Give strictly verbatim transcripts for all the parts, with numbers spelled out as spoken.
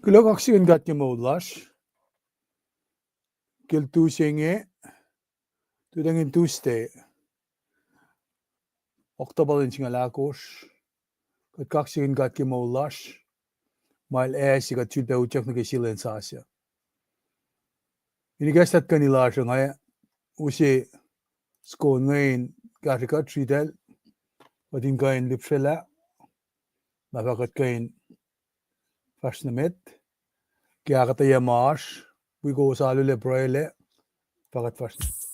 Kuloh kaksakihn God ke moul lasr. Ke Tuesday inge, tuhtangin Tuesday, October in singucul ahkosr, kuht kaksakihn God ke moul lasr, ma El ase kuht sulpac utyak nuh ke sie lwen sasuc. In ikacslah tuhkweni lasr uh, nga use soko inge in kahsrwe kuht sritacl, kuht in kuh in lihpsrelah, ma fah kuht kuh in fahsr nuh met ke ahkuhtweyac ma oasr, wi kowos alu lac pruhe lac, fah kuht fahsr nuh met.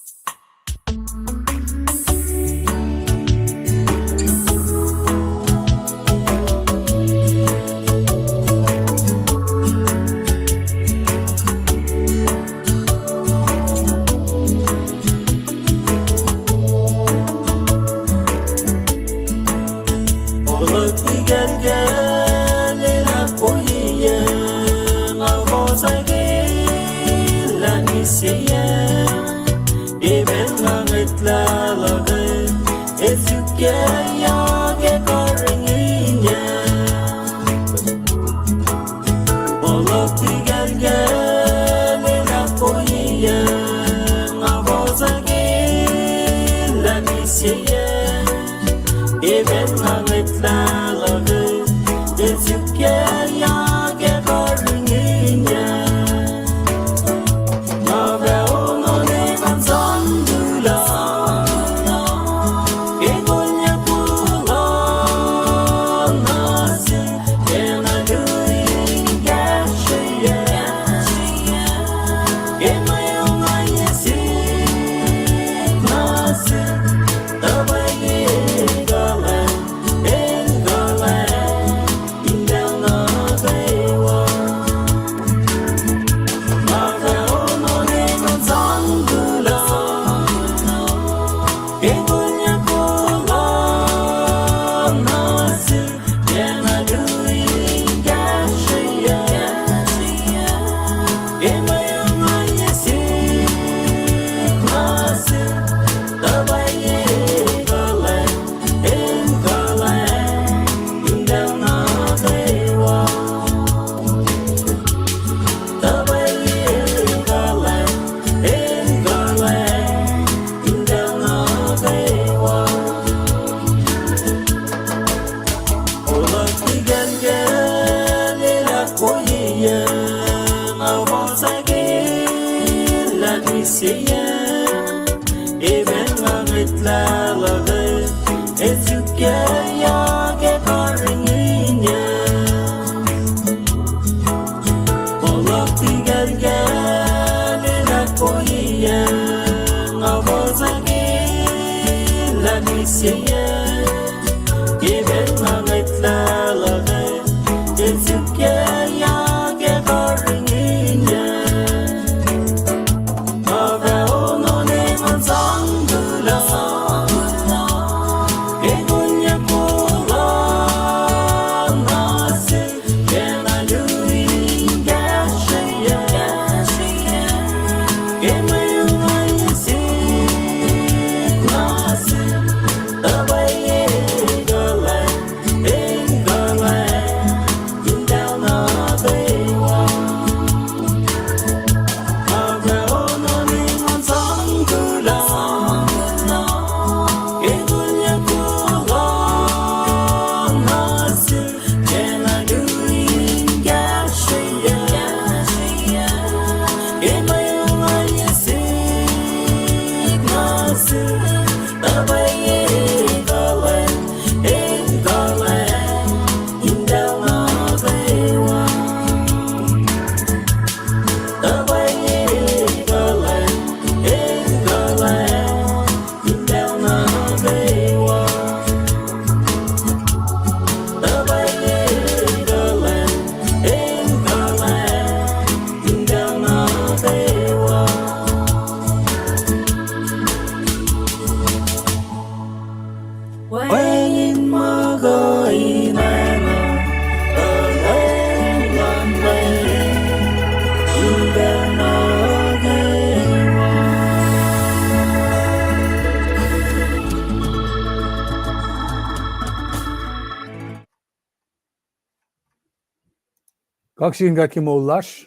Kaksakihn God ke moul lasr.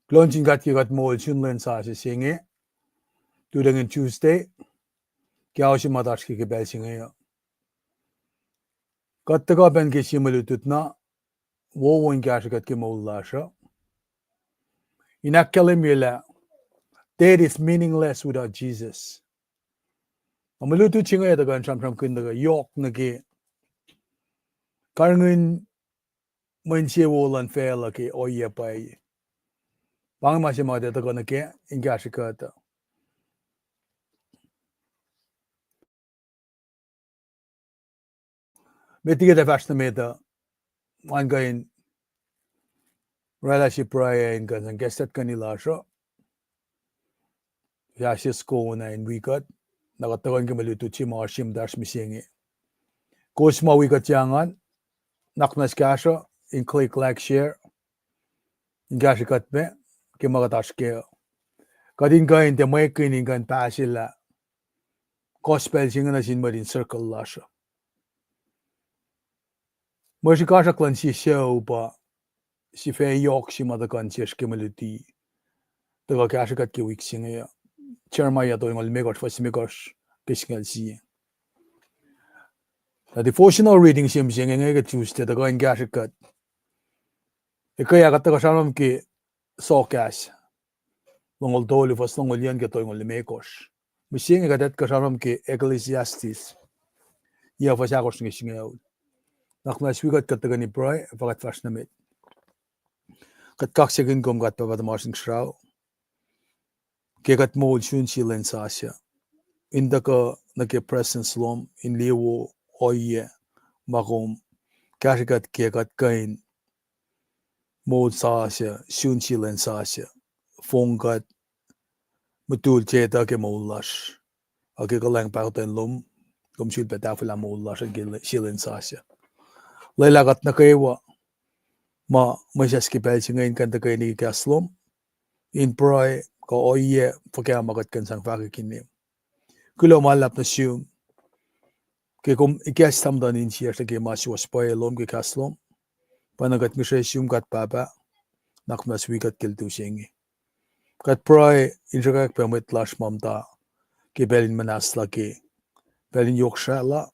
Kuloh sin God ke kuht moul sun lwen sasuc se inge, tuhtacngihn Tuesday, ke ao se ma oasr ke ke pacl se inge uh. Kuht tuhkuh pacna ke sie mwe lutlut na wowo in kahsrwe kuht ke moul lasr uh, in ahkkahlwemye lah death is meaningless without Jesus. Na mwe lutlut se inge tuhkuh in sramsramkihn tuhkuh yohk nuh ke karihngihn mwe insewowo luhn facluh ke ohiyac pwacye. Pa inge ma se ma kuht ac tuhkuh nuh kac in kahsrwe kuht uh. Met liki kuht fahsr nuh met uh, ma kuh in oraclah sie pruhe in kuh in sang kahs kuht kuh in lasr uh, fahsr sie soko na in wi kuht, na kuht tuhkuh ke mwe lutlut se ma oasr sie muhtahsr mihsenge. Kowos ma wi kuht yang an, nuhnak muhnahs kahsruh in click like, share, in kahsrwe kuht me ke ma kuht oasr kac. Kuht in kuh in tiac mwekihn in kuh in pahselah gospel se inge nuh sin mwet in circle lasr uh. Mwe srihkasrak luhn sie sucu pa sifac yohk se ma tuhkuh nuh sesr ke mwe luti, tuhkuh kahsrwe kuht ke wik se inge uh. Jeremiah tolngoul limekohsr, fuhs limekohsr ke singucul sie. Na devotional reading se mihsenge inge ke Tuesday tuhkuh in kahsrwe kuht. Ekuh ah kuht tuhkuh sramsram ke Soakas longoul tolu, fuhs longoul yuc nuh ke tolngoul limekohsr. Mihsenge kuht etuh kuh sramsram ke Ecclesiastes, yac fuhs ahkosr nuh ke singucul. Nuhnak muhnahs wi kuht, kuht tuhkweni pruhe, fah kuht fahsr nuh met. Kuht kaksakihn kom God Pahpah tuhmasr Inkuhsrao, ke kuht moul sun sie lwen sasuc, in tuhkuh nuh ke presence lom in liye wo ohiyac ma kom kahsrwe kuht ke kuht kuh in moul sasuc sun sie lwen sasuc, fong kuht mutul setuh ke moul lasr, ac ke kuhlwacng pahkotwen lom, kom sulpac tahfwelah moul lasr ke sie lwen sasuc. Lwelah kuht nuh kwewa ma mwesahs ke pacl se inge in kuh in tuhkweni ke kahs lom, in pruhe kuh ohiyac fuhkah ma kuht kuh in sang fahkwack inem. Kuloh ma luhlahp nuh sum ke kom ikacslah muhtuhn insiyacsr nuh ke ma suwohs pwacye lom ke kahs lom. Pacna kuht ngihsre sum God Pahpah, nuhnak muhnahs wi kuht ke lutlut se inge. Kuht pruhe in sruhkwack pac mwet lasr ma muhta ke pacl in muhnahslah ke pacl in yohk srahlah,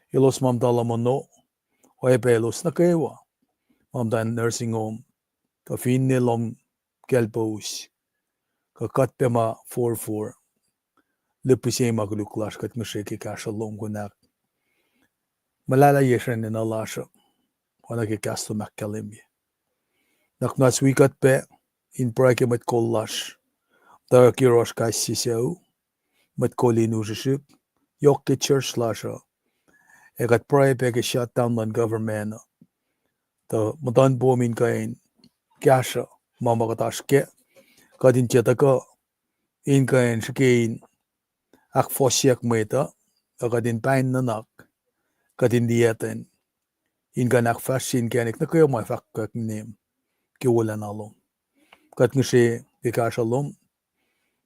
elos ma muhta lohm ono, oacyacpac elos nuh kwewa ma muhta nursing home, kuh finne lohm kaclpous, kuh kuht pac ma forfor, lihpihsye ma koluk lasr, kuht ngihsre ke kahsruh lom, konwacack muhlahlah ye srihpen enenuh lasr uh, oacna ke kahs lom ahkkahlwemye. Nuhnak muhnahs wi kuht pac in pruhe ke mwet kol lasr, tuh yohrohsr kais sie sucu, mwet kol in u srihsrihk, yohk ke church lasr uh, ac kuht pruhe pac ke shutdown luhn government uh, tuh muhtuhnpom in kuh in kahsruh ma ma kuht oasr kac, kuht in tiac tuhkuh in kuh in srihke in ahkfohsyeyuck mwet uh, ac kuht in pain nuhnak, kuht in liyacten, in kuh in ahkfahsrye inkacnek nuh kwewa ma fahkwack inem ke wolacna lom. Kuht ngihsre ke kahsruh lom,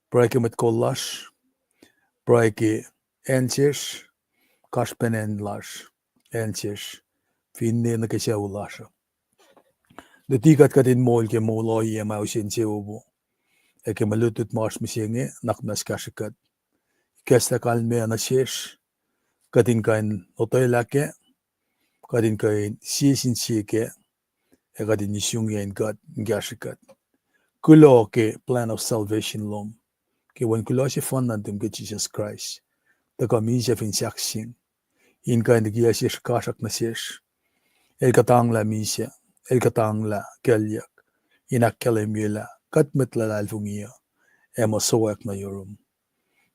pruhe ke mwet kol lasr, pruhe ke acn sesr, kasrpen acn lasr, acn sesr, finne nuh ke sucu lasr uh. Luti kuht kuht in moul ke moul ohiyac ma use insewowo, ac ke mwe lutlut ma oasr mihsenge, nuhnak muhnahs kahsrwe kuht. Ikacslah kalmac nuh sesr, kuht in kuh in lotwelah kac, kuht in kuh in sie sin sie kac, ac kuht in isungyacn kuht in kahsrwe kuht. Kuloh ke plan of salvation lom, ke Wen kuloh sefanna nuhtum ke Jisus Kraist, tuhkuh misac fin sahkseng, in kuh in likiyac sie srihkasrak nuh sesr. El kuhtanglah misac, El kuhtanglah kuclyuck, in ahkkahlwemyelah kuht mwet luhlahlfongi uh, ac ma sowak nuh yurum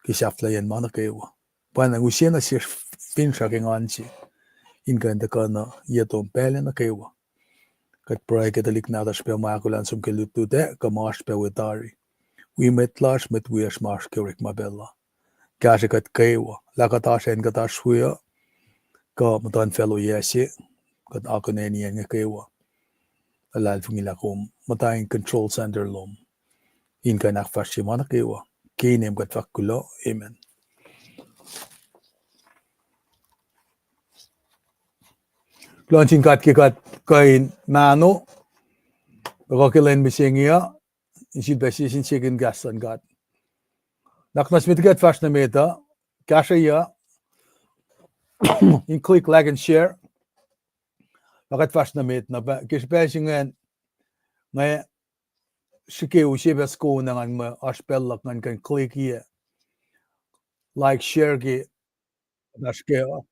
ke sahflahiyacn ma nuh kwewa. Pwacnwacng use nuh sesr finsrak engan se, in kuh in tuhkuh nuh ye tom pacl nuh kwewa. Kuht pruhe ke tuhlihk nahtuhsr pac ma ahkolah in som ke lutlut ac kuh ma oasr pac we tari. Wi mwet lasr, mwet wiyacsr ma oasr ke orekma pacl uh. Kahsrwe kuht kwewa, lah kuht oasr acn kuht oasr we uh, kuh muhtuhnfacl oyac se, kuht akihlen acn inge kwewa. Luhlahlfongi lah kom muhta in control center lom, in kuh in ahkfahsrye ma nuh kwewa. Ke inem kuht fahk kuloh, amen. Kuloh nuh sin God ke kuht kuh in mahno, kuh ke lwen mihsenge uh, in sifilpac sie sin sie ke kahs luhn God. Nuhnak muhnahs met liki kuht fahsr nuh met uh, kahsrweyuc in click like and share. Na kuht fahsr nuh met na pa, ke srihpac se ingacn, nga srihke use pac soko na ngan mwe oasr pacl luhk ngan kuh in click-i like, share ke, na srihke uh.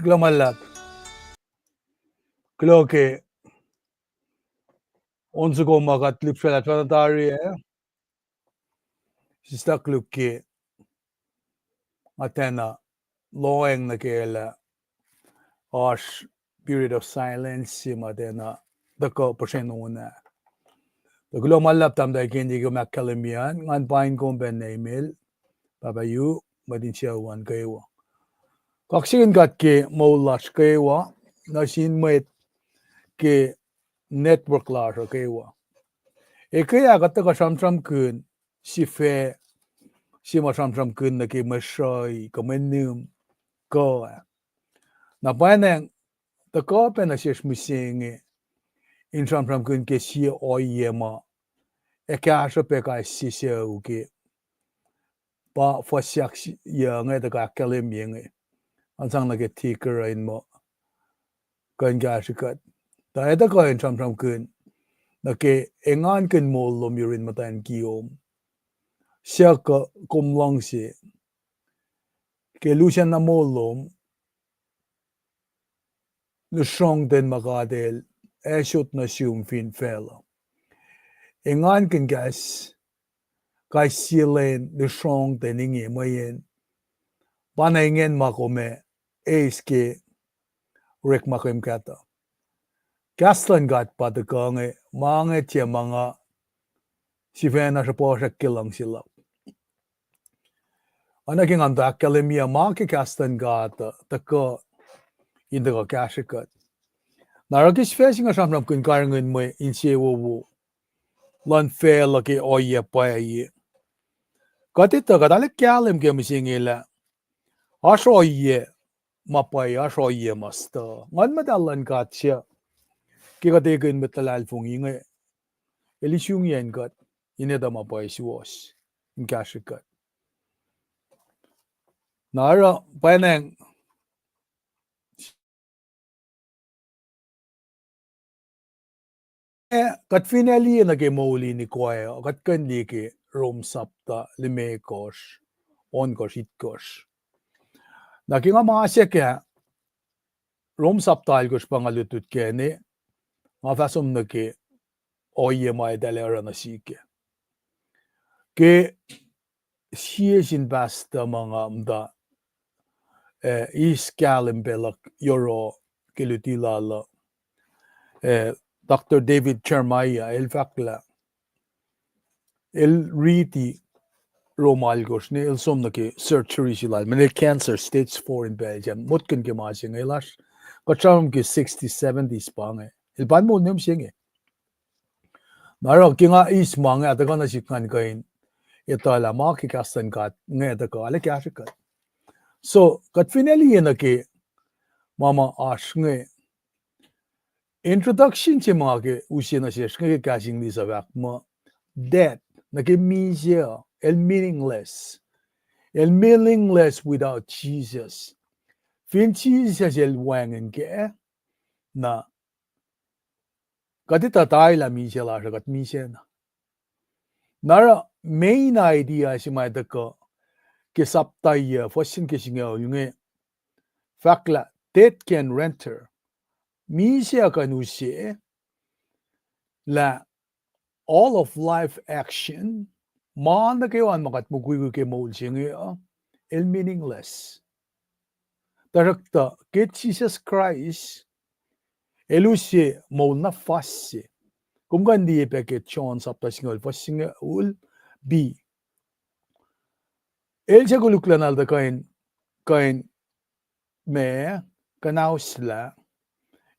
Kuloh ma luhlahp. Kuloh ke on soko ma kuht lihpsrwelah tuh tari ah. Sislah koluk ke nga tiacna lohacng nuh ke lah oasr period of silence se ma tiacna tuhkuh puhsren on ah. Tuh kuloh ma luhlahp tahmtahel kiyacn kom ahkkahlwemye an, ngan paing kom pacna email, Pahpah Yu, mwet insiacl an kwewa. Kaksakihn God ke moul lasr kwewa, nuh sin mwet ke network lasr uh kwewa. Eke ah kuht tuhkuh sramsramkihn sifac se ma sramsramkihn nuh ke mwe sruhi kuh mwe nihm kuh ah. Na pwacnwacng tuhkuh pac nuh sesr mihsenge in sramsramkihn ke sie ohiyac ma ac kahsruh pac kais sie sucu ke pa fuhsyak yuc inge tuhkuh ahkkahlwemye inge. An sang nuh ke ticker uh in muh kuh in kahsrwe kuht. Tuh etuh kuh in sramsramkihn nuh ke engankihn moul lom yurin muhtwacn kiyom. Suc kuh kom luhngse ke lusacna moul lom, lusrongten ma God El ac sot nuh sum fin facluh. Engankihn kahs, kais sie lwen lusrongten inge mweyen pa na ingacn ma kom ac eis ke orekma kom kahto. Kahs luhn God pa tuhkuh inge, ma inge tiac ma nga sifacna sruhpuhsrak ke luhngse luhk. Oacna ke nga muhta ahkkahlwemye ma ke kahs luhn God uh tuhkuh in tuhkuh kahsrwe kuht. Na oruh ke sifac se nga sramsramkihn karihngihn mwe insewowo luhn facluh ke ohiyac pwacye. Kuht etuh kuht arlac kahlwem ke mihsenge lah oasr ohiyac ma pwacye, oasr ohiyac ma stuh. Nguhn Muhtahl luhn God suc ke kuht ekihn mwet luhlahlfongi inge, El isungiyacn kuht in etuh ma pwacye suwohs in kahsrwe kuht. Na oruh pwacnwacng kuht fin ac liye nuh ke moul in ikoac uh, kuht kuh in liye ke Rom sapta limekohsr, ohnkohsr, itkohsr. Na ke nga masack ah Rom sapta alkohsr pa nga lutlut kac inge, nga fah som nuh ke ohiyac ma eltahl oruh nuh sihk ah. Ke sie sin pastor ma nga muhta, eh, eis kahlwem pac luhk yohroh ke luti lal uh, eh, Doctor David Jeremiah, el fahk lah el riti Rom alkohsr ne el som nuh ke surgery se lal, mweyen cancer stage four in pacl se, motkin ke ma se inge lasr, kuht sramsram ke sixties, seventies pa inge. El pa moul ne mihsenge. Na oruh ke nga eis ma inge, tuhkuh nuh sihk ngan kuh in etuh lah ma ke kahs luhn God inge tuhkuh arlac kahsrwe kuht. So kuht fin ac liye nuh ke ma ma oasr inge, introduction se ma ke use nuh sesr inge ke kahs English uh fahk muh death, nuh ke misac uh, el meaningless. El meaningless without Jesus. Fin Jisus El wacngihn kac, na kuht etuh tari lah misac lasr uh kuht misac na. Na oruh main idea se ma tuhkuh ke sapta yuc, fuhs se ke singucul inge, fahk lah death can render. Misac uh kuh in use lah all of life action, ma nuh kwewa ma kuht mukwikwi ke moul se inge uh, el meaningless. Tuhsruhktuh ke Jisus Kraist El use moul na fuhs se. Kom kuh in liye pac ke John sapta singucul, fuhs singucul B. El se koluklacna el tuh kuh in, kuh in ma, kuhnauslah,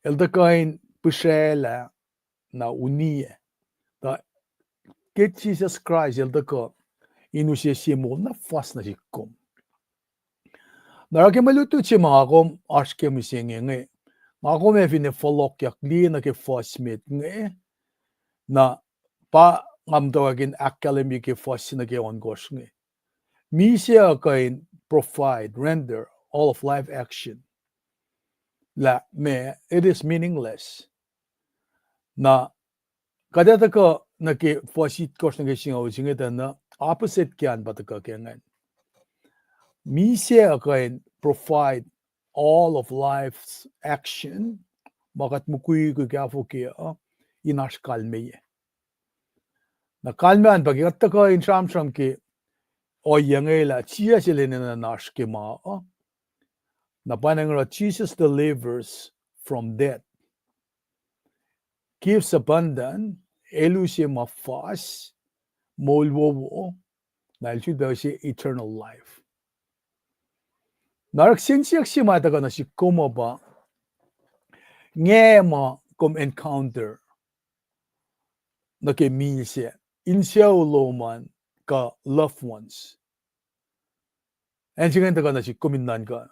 el tuh kuh in pihsraclah, na uniyac. Tuh ke Jisus Kraist El tuhkuh in use sie moul na fuhs nuh sihk kom. Na oruh ke mwe lutlut se ma nga kom oasr ke mihsenge inge, nga kom ac finne fohlohkyak liye nuh ke fuhs met inge, na pa nga muhtwacwacack in ahkkahlwemye ke fuhs se nuh ke ohnkohsr inge. Misac uh kuh in provide, render all of life action. Lah ma, it is meaningless. Na kuht ac tuhkuh nuh ke fuhs itkohsr nuh ke singucul se inge tuh na opposite ke an pa tuhkuh ke ingacn. Misac uh kuh in provide all of life's action, ma kuht mukwikwi ke afo ke uh, in oasr kalmeyac. Na kalmac an pa ke kuht tuhkuh in sramsram ke ohiyac inge lah Jisus El enenuh in oasr ke ma uh. Na pa inge oruh Jesus delivers from death, gives abundant, El use ma fas, moul wowo, na El sulpac use eternal life. Na oruh kihsen siyuck se ma tuhkuh nuh sihk kom uh pa, nge ma kom encounter nuh ke misac, insucu lom an kuh loved ones. Acn se ingacn tuhkuh nuh sihk kom in nuhnkuh.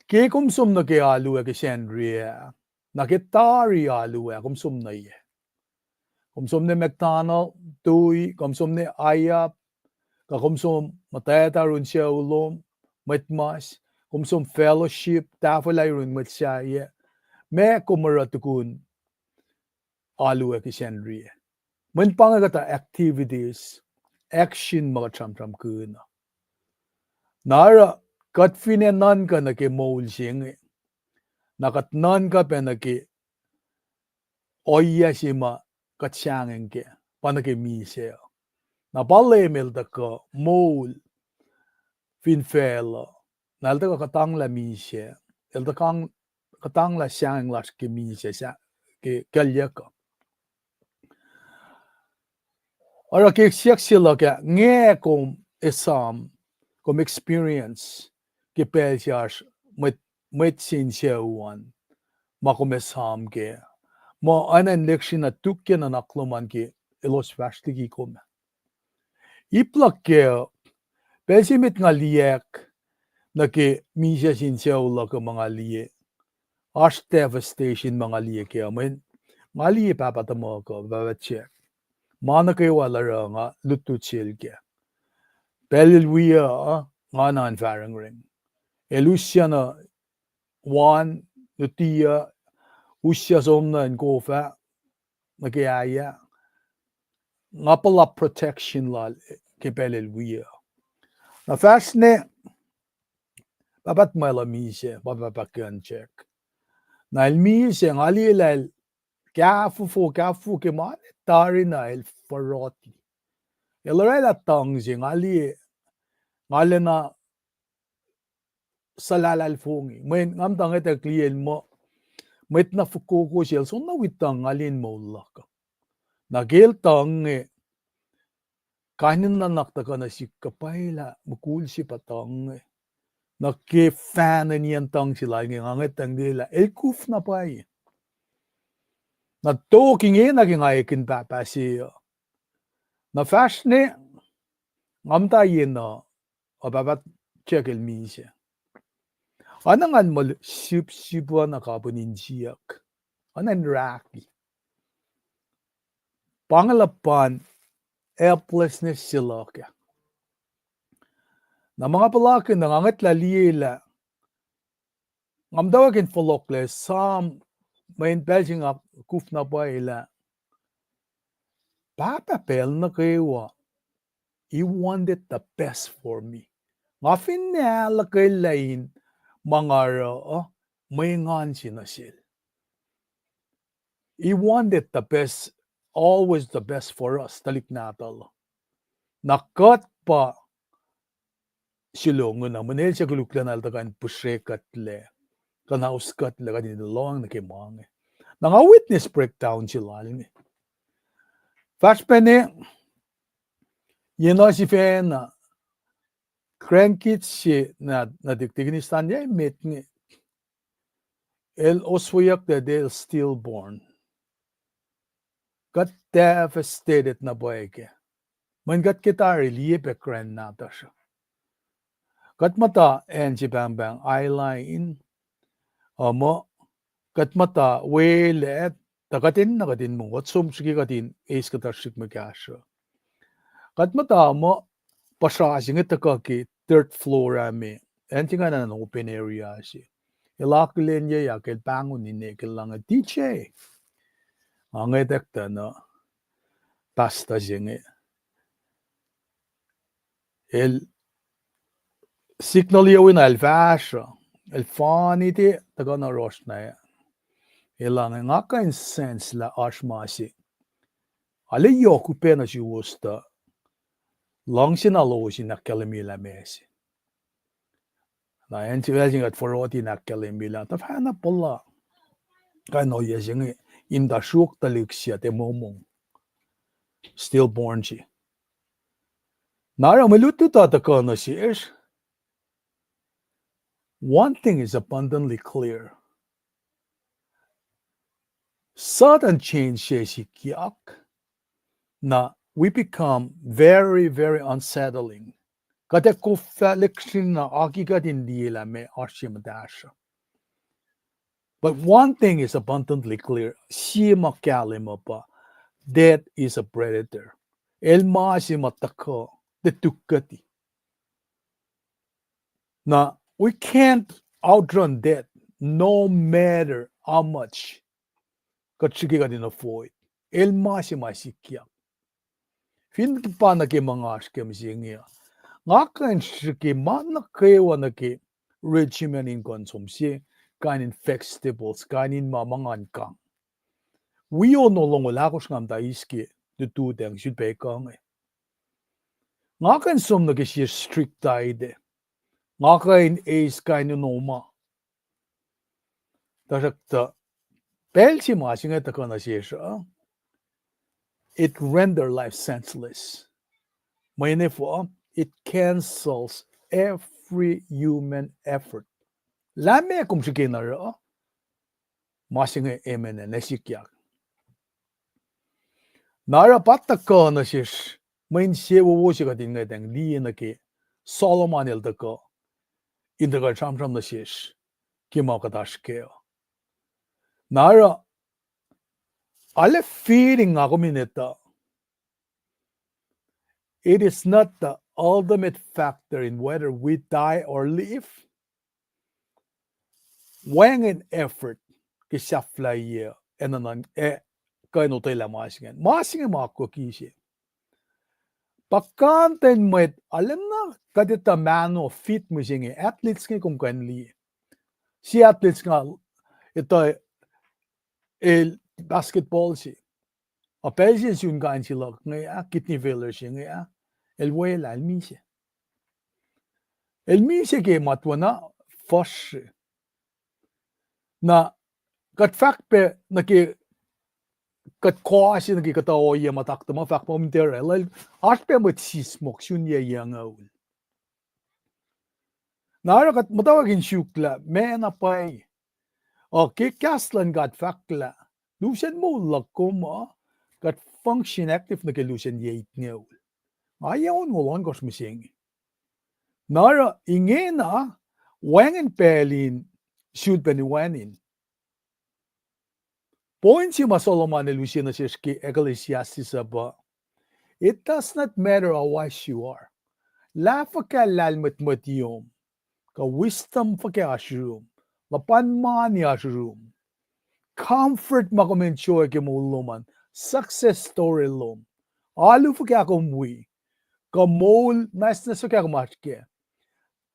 Ke kom som nuh ke alu ac ke Sacnri ah, na ke tari alu ah, kom som nuh ye, kom som nuh McDonald, tui, kom som nuh IHOP, kuh kom som muhtwacta yurin sucu lom, mwet mas, kom som fellowship, tahfwelah yurin mwet sahyac, ma kom oruh tukun alu ac ke Sacnri ah. Mweyen pa inge kuhtuh activities, action ma kuht sramsramkihn uh. Na oruh kuht finne nuhnkuh nuh ke moul se inge, na kuht nuhnkuh pac nuh ke ohiyac se ma kuht sahngweng kac, pa nuh ke misac uh. Na pa Leum El tuhkuh moul fin facluh, na El tuhkuh kuhtanglah misac, El tuhkuh kuhtanglah sahngweng lasr ke misac, ke kuclyuck uh. Oruh ke siyuck se luhk ah, nge kom esam, kom experience ke pacl se oasr mwet, mwet se insucu an ma kom esam kac, muh oacna in lihksreni na tuk ke nuhnak lom an ke elos fahsr liki kom ah. Ip luhk kac, pacl se met nga liyacack nuh ke misac se insucu luhk uh ma nga liye, oasr devastation ma nga liye kac, mweyen nga liye pahpah tuhmuhk uh, pahpah Jack. Ma nuh kwewa el oruh nga lutlut sel kac. Pacl el wi uh, nga na in fahrengreng. El usyac nuh wan, luti uh, usyac som nuh in kof ah, nuh ke aia, nga puhla protection lal ke pacl el wi uh. Na fahsr ne, pahpah tuhmwacl uh misac, pa pahpah kuh in Jack. Na el misac, nga liye lah el kahfofo, kahfofo ke ma ne tari na el foroti. El orwaclah tuhng se, nga liye, nga lacna suhlahlahlfongi. Mweyen nga muhta ngwetwack liye el muh, mwet na fokoko se el soenna wi tuhng nga liye in moul luhk. Na ke el tuhng inge, kain in nuhnak tuhkuh nuh sihk kuh pwacye lah mukul se pa tuhng inge. Na ke fahsr ne niyacn tuhng se lal inge, nga ngwetwack liye lah el kuf na pwacye. Na tok ingena ke nga ekihn pahpah se uh, na fahsr ne, nga muhta yen uh, uh pahpah Jack el misac. Oacna ngan muh sipsip uh na kapihn insiyuck, oacna in rahki. Pa inge luhpan helplessness se luhk ah. Na ma nga puhlakihn na nga ngwetlah liye lah, nga muhtwacwacack in fohlohklac esam, mweyen pacl se nga kuf na pwacye lah, pahpah pacl nuh kwewa, he wanted the best for me. Nga finne ahluhkwelah in ma nga oruh uh, mwe engan se nuh sel. He wanted the best, always the best for us, tuhlihk nahtuhl. Na kuht pa sulonguhna, mweyen el suc koluklacna el tuhkuh in pihsre kuhtlac, kuhnaus kuhtlac, kuht in lohacng nuh ke ma inge. Na nga witness breakdown se lal inge. Fahsr pacna, yen uh sifacna, grandkids se na, na tiktikin Eastern yac met inge, el osweyuck that they're stillborn. Kuht devastated na pwacye kac. Mweyen kuht ke tari liye pac grand nahtuhsr uh. Kuht muhta acn se pahngpahng Island, uh, muh kuht muhta welah, tuh kuht enenuh kuht in muh kuht som srihke kuht in eis kuhtuh srihk mwe kahsruh. Kuht muhta muh puhsra se inge tuhkuh ke third floor ah me, acn se ingacn an open area se. El akihlenyuyak, el pahngon ninac, el lohng, D J, nga ngwetwacack tuh na pastor se inge, el signal yurin el fahsruh, el faniti tuhkuh na rohsr na, elan nga kuh in sense lah oasr ma se. Arlac yohk upac nuh suwos tuh luhngse na lowos in ahkkahlwemye lah meac se. Na acn se pacl se kuht foroti in ahkkahlwemye lah tuhfahna puhla kain ohiyac se inge in tuh sruok tuhlihk se tiac momong, stillborn se. Na oruh mwe lutlut uh tuhkuh nuh sesr. One thing is abundantly clear. Sudden change se sikyak, na we become very, very unsettling. Kuht ac koflah lihksreni na aki kuht in liye lah meac oasr ye muhtahsr uh. But one thing is abundantly clear. Sie ma kahlwem uh pa, death is a predator. El ma se ma tuhkuh, tiac tuhkuhti. Na, we can't outrun death, no matter how much kuht srihke kuht in avoid. El ma se ma sikyak. Fin pa nuh ke ma nga oasr ke mihsenge uh, nga kuh in srihke ma nuh kwewa nuh ke regimen in kuh in som se, kain in vegetables, kain in ma ma ngan kang. Wi ono longoul ahkosr nga muhta eis ke lututacng sulpac kuh inge. Nga kuh in som nuh ke sie strict diet. Nga kuh in eis kain in ono ma. Tuhsruhktuh pacl se ma se inge tuhkuh nuh sesr uh, it render life senseless. Mweyen efuh, it cancels every human effort. Lah meac kom srihke in oruh, ma se inge enenuh in sikyak. Na oruh pa tuhkuh nuh sesr, mwe insewowo se kuht in ngwetacng liye nuh ke Solomon el tuhkuh in tuhkuh sramsram nuh sesr ke ma kuht oasr kac uh. Na oruh, arlac fitting nga kom in etuh, it is not the ultimate factor in whether we die or live. Wacngihn effort ke sahflahiyac, enenuh, ac kuh in otwelah ma se ingacn. Ma se inge ma akwucki se. Puhkantwen mwet, arulacna kuht etuh mahno fit mihsenge, athletes inge kom kuh in liye. Sie athletes nga etuh el basketball se. A pacl se sun kain se luhk inge ah, kidney failure se inge ah, el welah, el misac. El misac ke matwacna fuhsr. Na kuht fahk pac nuh ke, kuht kuh se nuh ke kuhtuh ohiyac ma taktuh ma fahk muh mtera, el, oasr pac mwet sismohk sun yac yucngucul. Na oruh kuht muhtwacwacack in suk lah meac na pwacye. Uh, ke kahs luhn God fahk lah lusen moul luhk kom uh, kuht function active nuh ke lusen yac itngucul. Nga yac onngoul ohnkohsr mihsenge. Na oruh ingena, wacngihn pacl in sulpacni wacngihn. Point se ma Solomon el use nuh sesr ke Ecclesiastes uh pa, it does not matter how wise you are. Lah fuhkah lahlmwetmwet lom, kuh wisdom fuhkah oasr yurum, luhpan mani oasr yurum, comfort ma kom enjoy ke moul lom an, success story lom, alu fuhkah kom wi, kuh moul nwacsnwacs fuhkah kom oasr kac.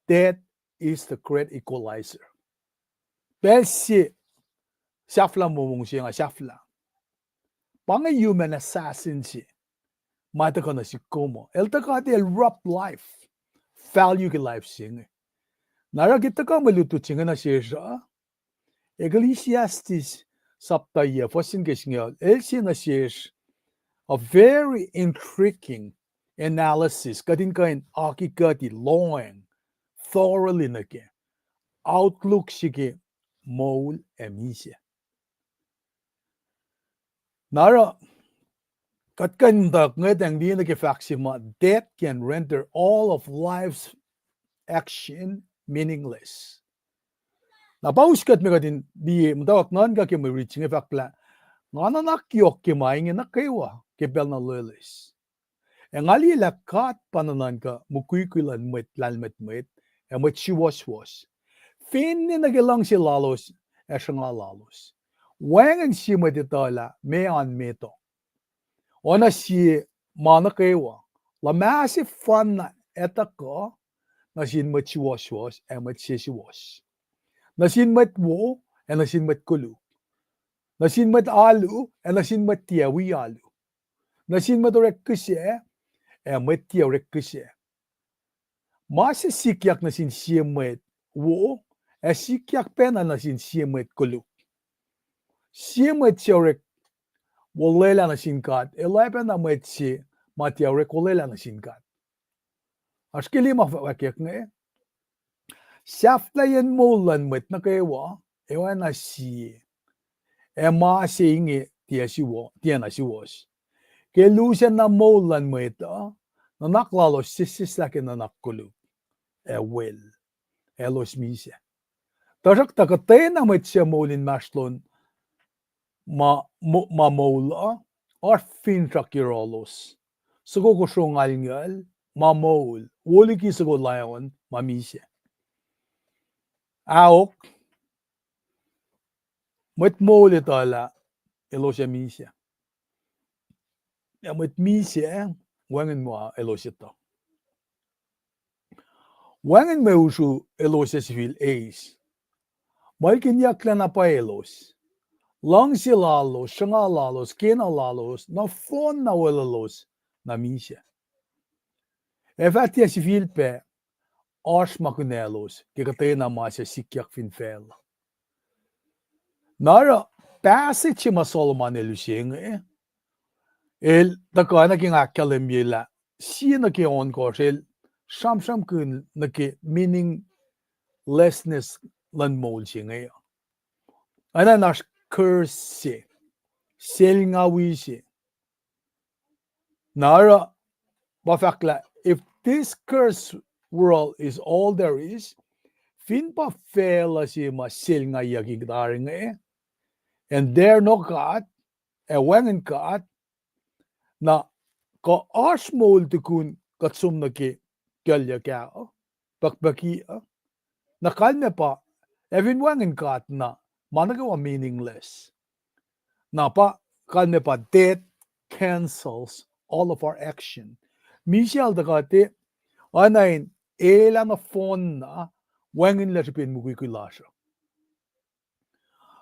Death is the great equalizer. Pacl se sahflah momong se nga sahflah. Pa inge human assassin se ma tuhkuh nuh sihk kom uh. El tuhkuh tiac el rob life, value ke life se inge. Na oruh ke tuhkuh mwe lutlut se inge nuh sesr uh, Ecclesiastes sapta yac fuhs singucul singucul, el se nuh sesr a very intriguing analysis, kuht in kuh in akikuhti lohacng, thoroughly nuh ke outlook se ke moul ac misac. Na oruh, kuht kuh in tuh ngwetacng liye nuh ke fahk se ma, death can render all of life's action meaningless. Na pa us kuht me kuht in liye, muhtwacwacack nuhnkuh ke mwe rit se inge fahk lah, nga nuhnak yohk ke ma inge nuh kwewa ke pacl na loeloes. Ac nga liye lah God pa nuhnuhnkuh mukwikwi luhn mwet lahlmwetmwet ac mwet suwohswohs, finne nuh ke luhngse lalos ac sruhnga lalos. Wacngihn sie mwet etuh lah meac oan met uh. Oacna sie ma nuh kwewa, luhmah sefanna etuh kuh, nuh sin mwet suwohswohs ac mwet sesuwohs, nuh sin mwet wo ac nuh sin mwet koluk, nuh sin mwet alu ac nuh sin mwet tiac wi alu, nuh sin mwet orek kihsac ac mwet tiac orek kihsac. Ma se sikyak nuh sin sie mwet wo, ac sikyak pacna nuh sin sie mwet koluk. Sie mwet se orek olwelah nuh sin God, el oacpacna mwet se ma tiac orek olwelah nuh sin God. Oasr ke lima fwackyuck inge: Sahflahiyacn moul luhn mwet nuh kwewa ac oacna sie, ac ma se inge tiac suwo-, tiacna suwohs. Ke lusacna moul luhn mwet uh, nuhnak lalos sesseslah ke nuhnak koluk ac wel, elos misac. Tuhsruhktuh kuhtwena mwet suc moul inmahsrlon ma, mo-, ma moul uh, oasr finsrak yohrohlos, soko kosro ngalngacl, ma moul wo liki soko lion ma misac. Ahok, mwet moul etuh lah elos ac misac, ac mwet misac, wacngihn ma elos etuh. Wacngihn mwe usru elos ac sifil eis. Muhlkihnyucklah na pwacye elos. Luhngse lalos, sruhnga lalos, kena lalos, nohfohn na weluhlos, na misac. Ac fah tiac sifilpac oasr ma kunaclos ke kuhtwena ma suc sikyak fin facluh. Na oruh passage se ma Solomon el use inge, el tuhkuh nuh ke nga ahkkahlwemye lah sie nuh ke ohnkohsr el sramsramkihn nuh ke meaninglessness luhn moul se inge. Oacna in oasr curse se, selngawi se. Na oruh pa fahk lah, if this cursed world is all there is, fin pa facluh se ma selngayucki tari inge, and there no God, ac wacngihn God, na kuh oasr moul tukun kuht som nuh ke kuclyuck ah, pukpuki uh? Na kalmac pa, ac fin wacngihn God na ma nuh kwewa meaningless. Na pa kalmac pa death cancels all of our action. Misac el tuhkuh te, oacna in el ah nohfohn na wacngihnlac srihpen mukwikwi lasr uh.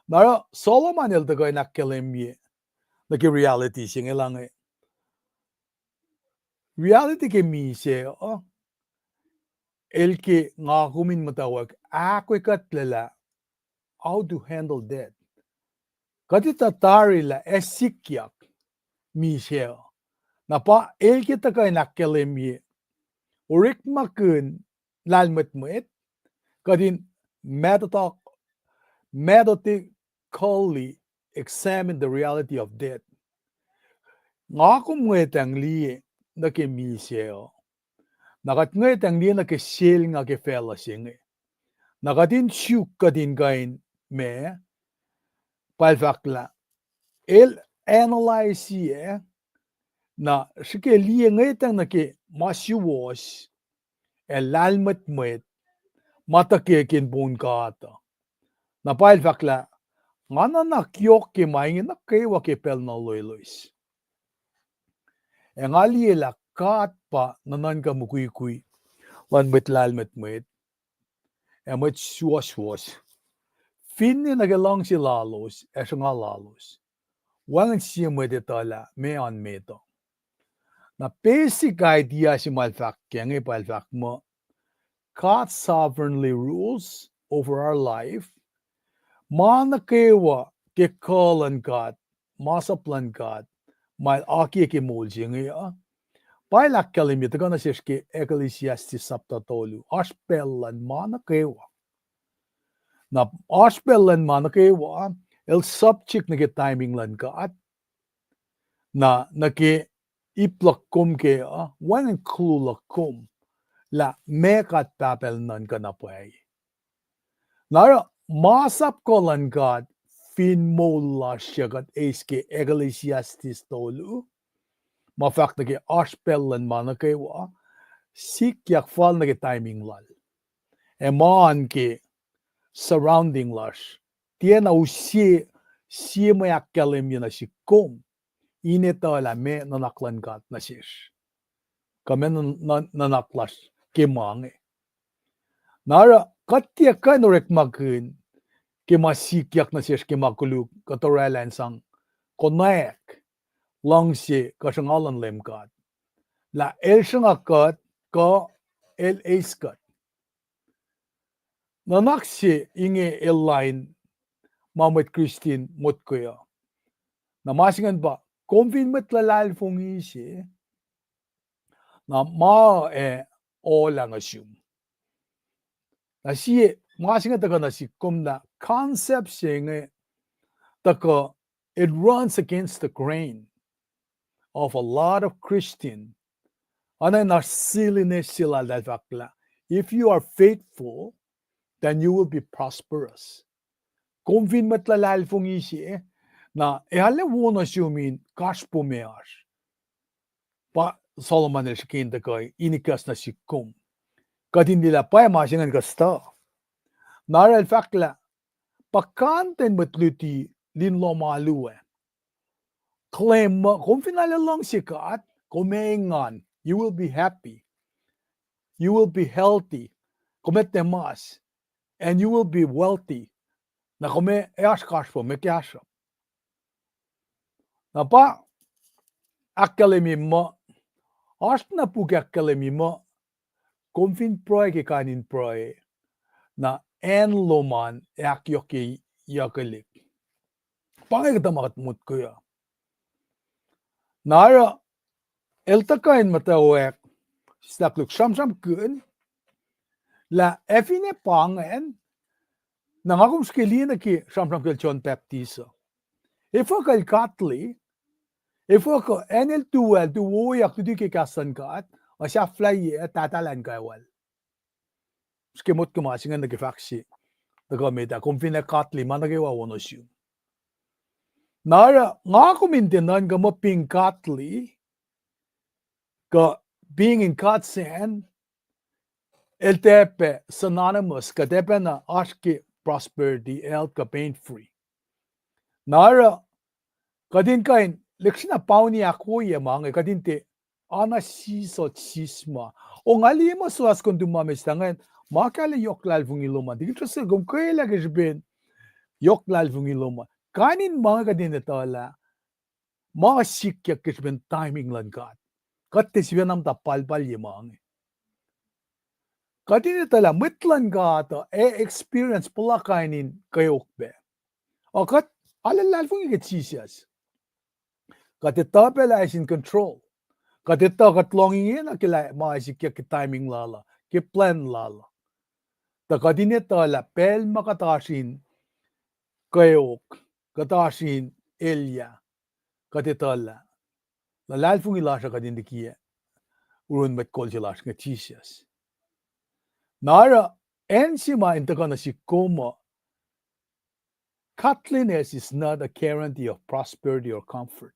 Na oruh Solomon el tuhkuh in ahkkahlwemye nuh ke reality se inge lah inge. Reality ke misac uh, el ke nga kom in muhtwacwacack ahkoekuhtlac lah how to handle death. Kuht etuh tari lah ac sikyak misac uh. Na pa el ke tuhkuh in ahkkahlwemye orekmakihn lahlmwetmwet, kuht in methodo-, methodically examine the reality of death. Nga kom ngwetacng liye nuh ke misac uh, na kuht ngwetacng liye nuh ke selnga ke facluh se inge. Na kuht in suk kuht in kuh in ma, pa el fahk lah el analyze ac, na srihke liye ngwetacng nuh ke ma suwohs ac lahlmwetmwet ma tuhkwekin poun God uh. Na pa el fahk lah nga nuhnak yohk ke ma inge nuh kwewa ke pacl na loeloes. Ac nga liye lah God pa nuhnuhnkuh mukwikwi luhn mwet lahlmwetmwet ac mwet suwohswohs, finne nuh ke luhngse lalos ac sruhnga lalos. Wacngihn sie mwet etuh lah meac oan met uh. Na basic idea se ma el fahk ke inge pa el fahk muh, God sovereignly rules over our life. Ma nuh kwewa ke kuh luhn God, masap luhn God, ma el akiyac ke moul se inge uh, pa el ahkkahlwemye tuhkuh nuh sesr ke Ecclesiastes sapta tolu, oasr pacl luhn ma nuh kwewa. Na oasr pacl luhn ma nuh kwewa, el subject nuh ke timing luhn God. Na nuh ke ip luhk kom ke uh, wacngihn clue luhk kom lah meac God Pahpah el nuhnkuh na pwacye. Na oruh masap kuh luhn God fin moul lasr uh, kuht eis ke Ecclesiastes tolu, ma fahk nuh ke oasr pacl luhn ma nuh kwewa, sikyak fal nuh ke timing lal. Ac ma oan ke surrounding lasr, tiacna use sie mwe ahkkahlwemye nuh sihk kom in etuh lah meac nuhnak luhn God nuh sesr, kuh meac nuhn-, nuhn-, nuhnak lasr ke ma inge. Na oruh kuht tiac kuh in orekmakihn ke ma sikyak nuh sesr ke ma koluk kuht orwaclah in sang konwacack luhngse kuh sruhnga luhn Leum God, lah El sruhnga kuht kuh El eis kuht. Nuhnak se inge el lain ma mwet Kristin motko uh. Na ma se ingacn pa, kom fin mwet luhlahlfongi se, na ma ac olah nuh sum. Na sie, ma se inge tuhkuh nuh sihk kom lah concept se inge tuhkuh, it runs against the grain of a lot of Christian. Oacna in oasr silliness se lal eltahl fahk lah, if you are faithful, then you will be prosperous. Kom fin mwet luhlahlfongi se, na ac arlac wo nuh sum in kasrpo ma oasr. Pa Solomon el srihke in tuhkuh in ikacs nuh sihk kom. Kuht in liye lah pwacye ma se ingacn kuh stuh. Na oruh el fahk lah, puhkantwen mwet luti lin lohm alu ah claim muh kom fin arlac luhngse God, kom ac engan, you will be happy, you will be healthy, kom ac tiac mas, and you will be wealthy. Na kom ac oasr kasrpo, ma kahsruhp. Na pa ahkkahlwemye muh, oasr na puk ahkkahlwemye muh, kom fin pruhe ke kain in pruhe, na acn lom an ac ahkyohkyeyuckelihk. Pa inge kuhtuh ma kuht motko uh. Na oruh el tuhkuh in muhtwacwacack, sislah koluk sramsramkihn lah ac finne pa ingacn, na nga kom srihke liye nuh ke sramsram kacl John Baptist uh. Efuh kuh el godly, efuh kuh acn el tu ah, el tu wowoyak, luti ke kahs luhn God, ac sahflahiyac, tahtahlah in kaiwal. Srihke motko ma se ingacn nuh ke fahk se tuhkuh met ah, kom fin ac godly, ma nuh kwewa wo nuh sum. Na oruh nga kom in tiac nuhnkuh muh being godly kuh being in God's hand, el tiac pac synonymous, kuh tiac pacna oasr ke prosperity, health, kuh pain free. Na oruh kuht in kuh in lihksreni pauni ahkwoye ma inge, kuht in tiac ana sisot sisma. O nga liye muh suwohs kuh in tu ma mihs ingacn, ma kahlwem yohk luhlahlfongi lom an. Tikin Russell, kom kwelah ke srihpen yohk luhlahlfongi lom an. Kain in ma inge kuht in etuh lah ma sikyak ke srihpen timing luhn God. Kuht tiac sifacna muhta palpalye ma inge. Kuht in etuh lah mwet luhn God uh, ac experience puhla kain in kweok pac. O kuht arlac luhlahlfongi ke Jisus. Kuht etuh pac lah he's in control. Kuht etuh kuht lohng ingena ke lah ma sikyak ke timing lal uh, ke plan lal uh. Tuh kuht in etuh lah pacl ma kuht oasr in kweok, kuht oasr in elyah, kuht etuh lah luhlahlfongi lasr uh kuht in likiyac, urun mwet kol se lasr inge Jisus. Na oruh acn se ma in tuhkuh nuh sihk kom uh, godliness is not a guarantee of prosperity or comfort.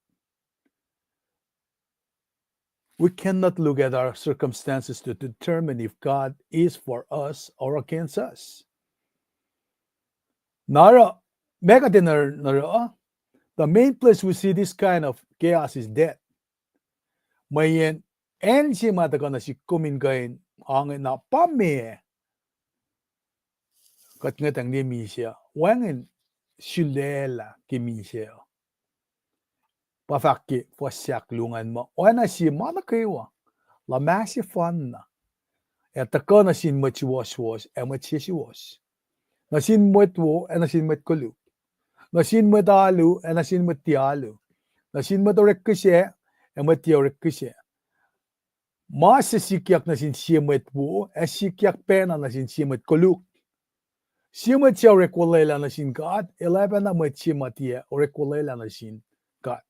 We cannot look at our circumstances to determine if God is for us or against us. Na oruh, ma kuht in oruh, the main place we see this kind of chaos is death. Mweyen acn se ma tuhkuh nuh sihk kom in kuh in ange na pa meac kuht ngwetacng liye misac uh, wacngihn sulaclah ke misac uh. Pa fahk ke fuhs ahkluo ingacn muh oacna sie ma nuh kwewa, luhmah sefanna, ac tuhkuh nuh sin mwet suwohswohs ac mwet sesuwohs, nuh sin mwet wo ac nuh sin mwet koluk, nuh sin mwet alu ac nuh sin mwet tiac alu, nuh sin mwet orek kihsac ac mwet tiac orek kihsac. Ma se sikyak nuh sin sie mwet wo ac sikyak pacna nuh sin sie mwet koluk. Sie mwet suc orek olwelah nuh sin God, el oacpacna mwet se ma tiac orek olwelah nuh sin God.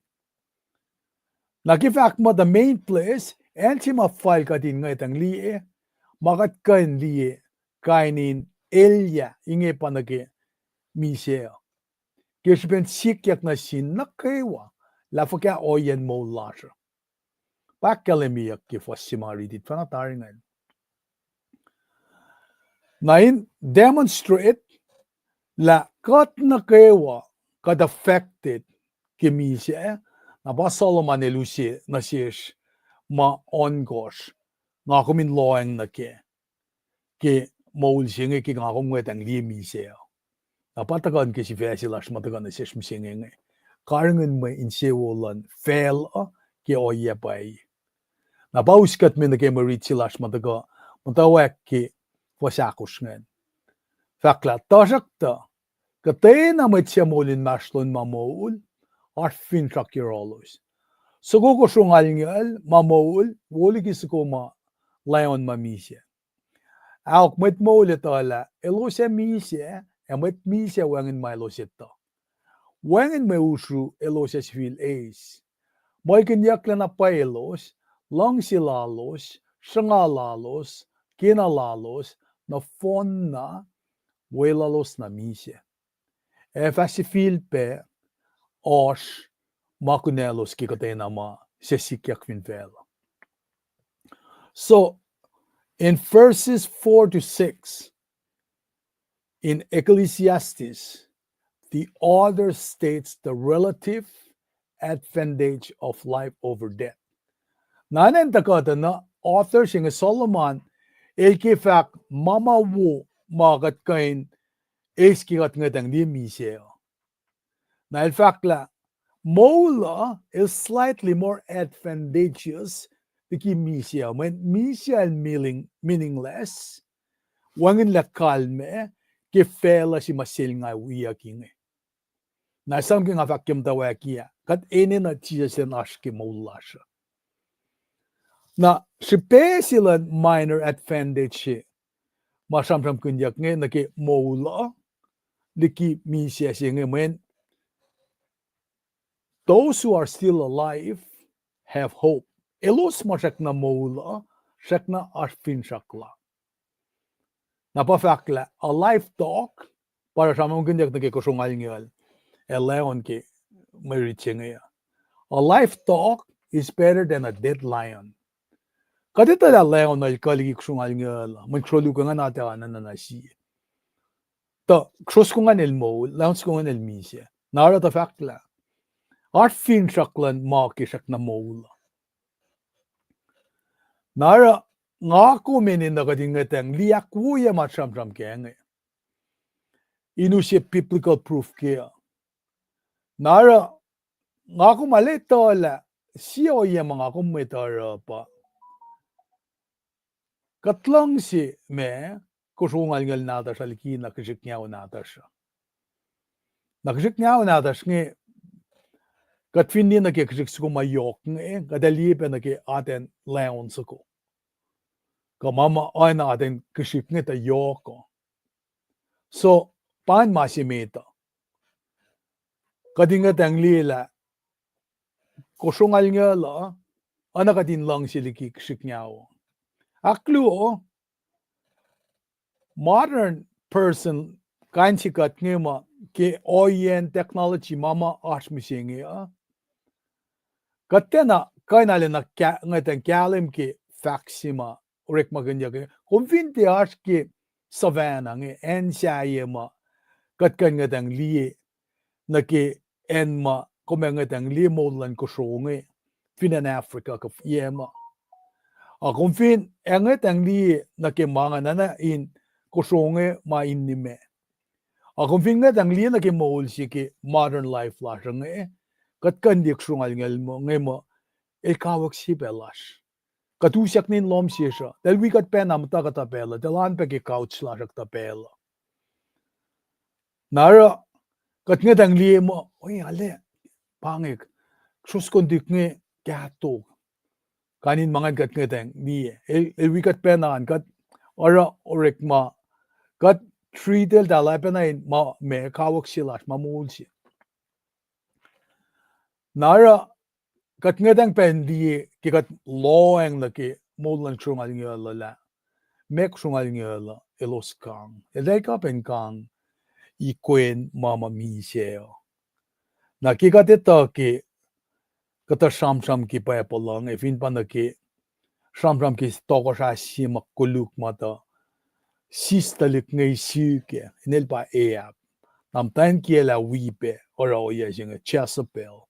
Na ke fahk muh the main place, acn se ma fal kuht in ngwetacng liye, ma kuht kuh in liye kain in elyah inge pa nuh ke misac uh, ke srihpen sikyak nuh sin nuh kwewa lah fuhkah ohiyacn moul lasr uh. Pa ahkkahlwemyeyuck ke fuhs se ma riti tuhfahna tari ingacn. Na in demonstrate lah kuht nuh kwewa kuht affected ke misac, na pa Solomon el use nuh sesr ma ohnkohsr, nga kom in lohacng nuh kac, ke moul se inge ke nga kom ngwetacng liye misac uh. Na pa tuhkuh nuh ke sifac se lasr ma tuhkuh nuh sesr mihsenge inge. Karihngihn mwe insewowo luhn facluh ke ohiyac pwacye. Na pa us kuht me nuh ke mwe rit se lasr ma tuhkuh muhtwacwacack ke fuhs ahkosr ingacn. Fahk lah, tuhsruhktuh, kuhtwena mwet suc moul inmahsrlon ma moul, oasr finsrak yohrohlos. Soko kosro ngalngacl ma moul wo liki soko ma lion ma misac. Ahok, mwet moul etuh lah elos ac misac, ac mwet misac wacngihn ma elos etuh. Wacngihn mwe usru elos ac sifil eis. Muhlkihnyucklac na pwacyelos, luhngse lalos, sruhnga lalos, kena lalos, nohfohnna, weluhlos na misac. Ac fah sifilpac oasr ma kunaclos ke kuhtwena ma se sikyak fin facluh. So, in verses four to six, in Ecclesiastes, the author states the relative advantage of life over death. Na acn tuhkuh tuh na author se inge Solomon el ke fahk ma ma wo ma kuht kuh in eis ke kuht ngwetacng liye misac uh. Na el fahk lah moul uh el slightly more advantageous liki misac uh. Mweyen misac el meaning-, meaningless, wacngihnlac kalmac ke facluh se ma selnga wiyuck inge. Na esam ke nga fahk ke muhtwacwacack ah, kuht enenuh Jisus in oasr ke moul lasr uh. Na srihpac se luhn minor advantage se ma sramsramkihnyuck inge nuh ke moul uh liki misac se inge mweyen those who are still alive have hope. Elos ma srackna moul uh, srackna oasr finsrak la. Na pa fahk lah a live dog, pa sramsramkihnyuck nuh ke kosro ngalngacl, ac lion ke mwe rit se inge uh. A live dog is better than a dead lion. Kuht etuh lah lion el kuh liki kosro ngalngacl uh, mweyen kosro luo ingacn atac na na sie. Tuh kosro soko ingacn el moul, lion soko ingacn el misac. Na oruh tuh fahk lah oasr finsrak luhn ma ke srackna moul. Na oruh nga kom enenuh kuht in ngwetacng liye ahkwoye ma sramsram ke inge in use biblical proof ke uh. Na oruh nga kom arlac etuh lah sie ohiyac ma nga kom etuh oruh pa kuht luhngse ma kosro ngalngacl nahtuhsr uh liki na kihsrihk nao nahtuhsr uh. Na kihsrihk nao nahtuhsr inge, kuht fin liye nuh ke kihsrihk soko ma yohk inge, kuht ac liye pac nuh ke atacn lion soko. Kuh ma ma oacna atacn kihsrihk inge tuh yohk uh. So, pa ingacn ma se met uh. Kuht in ngwetacng liye lah kosro ngalngacl uh, oacna kuht in luhngse liki kihsrihk nao. Ahkluo, modern person, kain se kuht inge ma ke ohiyacn technology ma ma oasr mihsenge uh, kuht tiacna kuh in arlac na ka-, ngwetacng kahlwem ke fahk se ma orekmakihnyuck inge. Kom fin tiac oasr ke savannah inge, acn sahyac ma kuht kuh in ngwetacng liye nuh ke acn ma kom ac ngwetacng liye moul luhn kosro inge fin acn Africa kuh yac ma. A kom fin ac ngwetacng liye nuh ke ma ingacn oacna in kosro inge ma in nimac. A kom fin ngwetacng liye nuh ke moul se ke modern life lasr inge, kuht kuh in liye kosro ngalngacl inge muh el kawuck se pac lasr. Kuht usyak nuh in lohm sesr uh. Tahl wi kuht pacna muhta kuhtuh pacl uh, tahl oan pac ke couch lasr uh kuhtuh pacl uh. Na oruh kuht ngwetacng liye muh, oi, arlac, pa inge, kosro soko in tuhlihk inge kahto. Kain in ma ingacn kuht ngwetacng liye. El, el wi kuht pacna an, kuht oruh orekma, kuht treat el tahl oacpacna in ma, ma kawuck se lasr, ma moul se. Na oruh kuht ngwetacng pac in liye ke kuht lohacng nuh ke moul luhn kosro ngalngacl uh lah, ma kosro ngalngacl uh elos kang. Eltahl kuh pac in kang ikwen ma ma misac uh. Na ke kuht etuh ke kuhtuh sramsram ke Bible uh inge, fin pa nuh ke sramsram ke tohkohsrah se ma koluk ma tuh sis tuhlihk inge sihk ah, inel pa Ahab. Na muhtwacn kiyacl ah wi pac oruh ohiyac se inge Jezebel.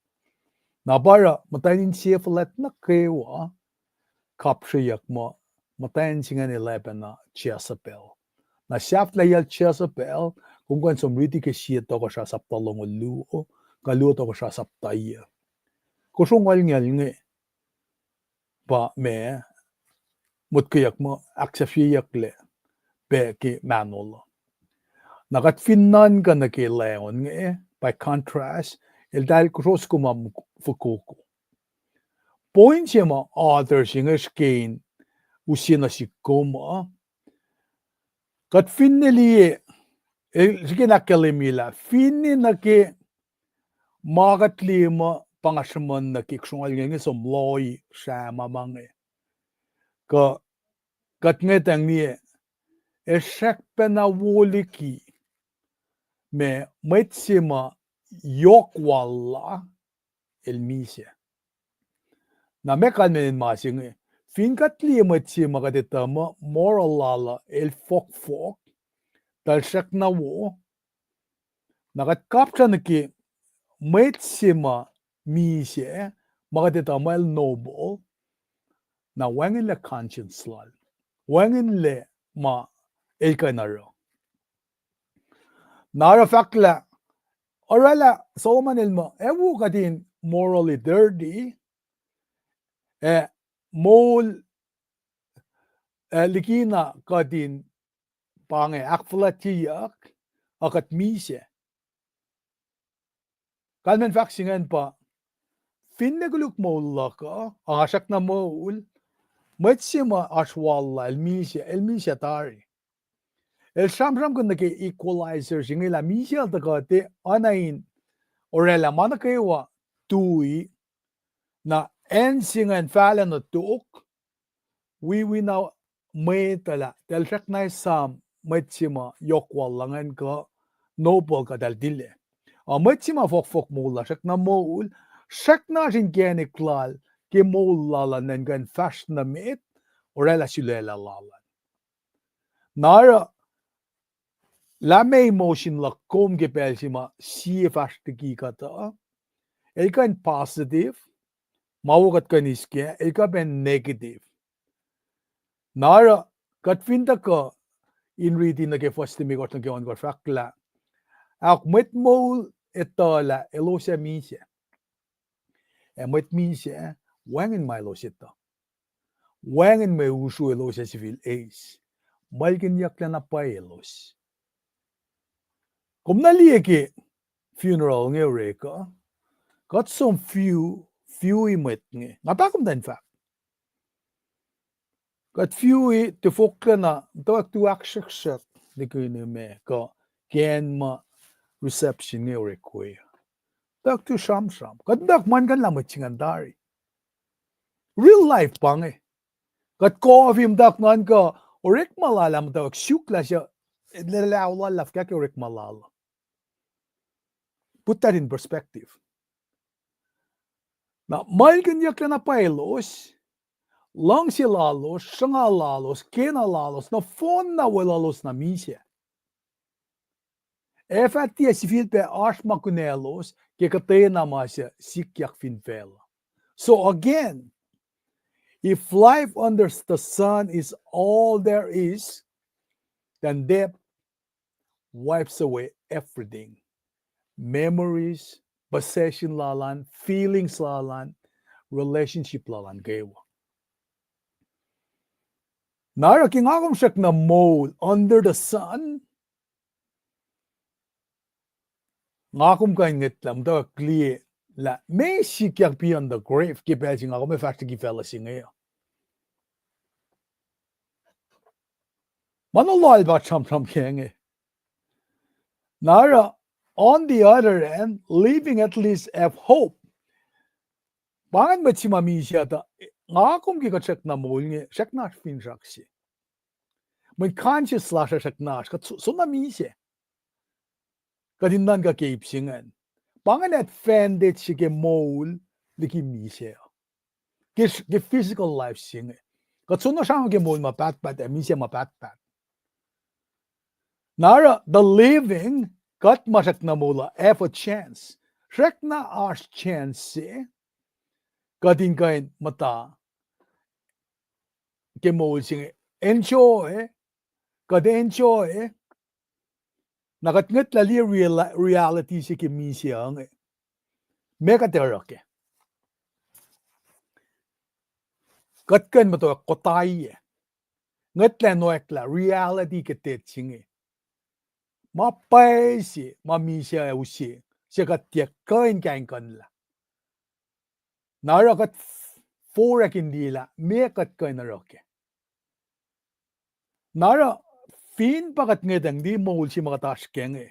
Na pa oruh muhtwacn insefuhlwact nuh kwewa kapsreyuck muh muhtwacn se ingacn el oacpacna Jezebel. Na sahflah yac Jezebel, kom kuh in som riti ke Sie Tohkohsrah sapta longoul luo, kuh Luo Tohkohsrah sapta yuc. Kosro ngalngel inge pa ma motkweyuck muh ahksahfyeyucklac pac ke mahno lal. Na kuht fin nuhnkuh nuh ke lion inge, by contrast, eltahl kosro soko ma fokoko. Point se ma author se inge srihke in use nuh sihk kom uh, kuht finne liye, el srihke in ahkkahlwemye lah finne nuh ke ma kuht liye muh pa nga sruhmuhn nuh ke kosro ngalngel inge som lohi srah ma ma inge, kuh kuht ngwetacng liye, ac srackpacna wo liki ma mwet se ma yohk wal la el misac. Na meac kalmacn ma se inge? Fin kuht liye mwet se ma kuht etuh muh moral lal uh el fohkfohk, tuh el srackna wo, na kuht kapsra nuh ke mwet se ma misac, ma kuht etuh muh el noble, na wacngihnlac conscience lal, wacngihnlac ma el kuh in oruh. Na oruh fahk lah, orwaclah Solomon el muh ac wo kuht in morally dirty, ac moul, ac likina kuht in pa inge ahkfuhlwactyeyuck, a kuht misac. Kalmacn fahk se ingacn pa, finne koluk moul luhk uh, a nga srackna moul, mwet se ma oasr wal la el misac, el misac tari. El sramsramkihn nuh ke equalizer se inge lah misac el tuhkuh te oacna in orwaclah ma nuh kwewa tui, na acn se ingacn fahlah nuh tok, wi wi na mwet uh lah, tahl srackna esam mwet se ma yohk wal la ingacn kuh noble kuh tahl tilac. A mwet se ma fohkfohk moul la srackna moul, srackna oasr inkacnek lal ke moul lal an in kuh in fahsr nuh met, orwaclah sulaclah lal an. Na oruh, lah ma emotion luhk kom ke pacl se ma sie fahsr liki kuht uh, el kuh in positive, ma wo kuht kuh in eis kac, el kuh pac in negative. Na oruh, kuht fin tuhkuh in riti nuh ke fuhs limekohsr nuh ke ohnkohsr fahk lah, ahok mwet moul etuh lah elos ac misac. Ac mwet misac, wacngihn ma elos etuh. Wacngihn mwe usru elos ac sifil eis. Muhlkihnyucklac na pwacye elos. Kom na liye ke funeral inge orek uh, kuht som fiu, fiu mwet inge. Nga pahkomuhta in fahk, kuht fiu tifoklacna, tuhkuh tu ahksruhksruhk likihn ma kuh ke acn ma reception inge orek we. Tuhkuh tu sramsram. Kuht muhtwacwacack muhlkuhnlah mwet se ingacn tari. Real life pa inge. Kuht kof muhtwacwacack nuhnkuh orekma lal ah muhtwacwacack suk lah suc, lwelah lal lah fuhkah ke orekma lal. Put that in perspective. Na muhlkihnyucklac na pwacye elos, luhngse lalos, sruhnga lalos, kena lalos, nohfohn na weluhlos na misac. Ac fah tiac sifilpac oasr ma kunaclos ke kuhtwena ma suc sikyak fin facluh. So again, if life under the sun is all there is, then death wipes away everything. Memories, possession lal an, feelings lal an, relationship lal an kwewa. Na oruh ke nga kom srackna moul under the sun, nga kom kuh in ngwetlah muhtwacwacack liye lah meac sikyak beyond the grave ke pacl se nga kom ac fahsr liki facluh se inge uh. Ma na lal pa sramsram ke inge. Na oruh, on the other hand, living at least have hope. Pa ingacn mwet se ma misac tuh, nga kom ke kuht srackna moul inge, srackna oasr finsrak se. Mweyen conscience lasr uh srackna oasr, kuht so-, soenna misac. Kuht in nuhnkuh ke ip se ingacn. Pa ingacn advantage se ke moul liki misac. Ke, ke physical life se inge. Kuht soenna sramsram ke moul ma pahtpaht ac misac ma pahtpaht. Na oruh the living, kuht ma srackna moul uh, have a chance. Srackna oasr chance se kuht in kuh in muhta ke moul se inge, enjoy kuht enjoy, na kuht ngwetlah liye real-, reality se ke misac uh inge. Meac kuht oruh kac? Kuht kuh in muhtwacwacack kotaiyac. Ngwetlah in oacklah reality ke tet se inge. Ma pwacye se ma misac uh use, se kuht tiac kuh in kahingkuhnlah. Na oruh kuht foracng in liye lah meac kuht kuh in oruh kac. Na oruh fin pa kuht ngwetacng liye moul se ma kuht oasr kac inge,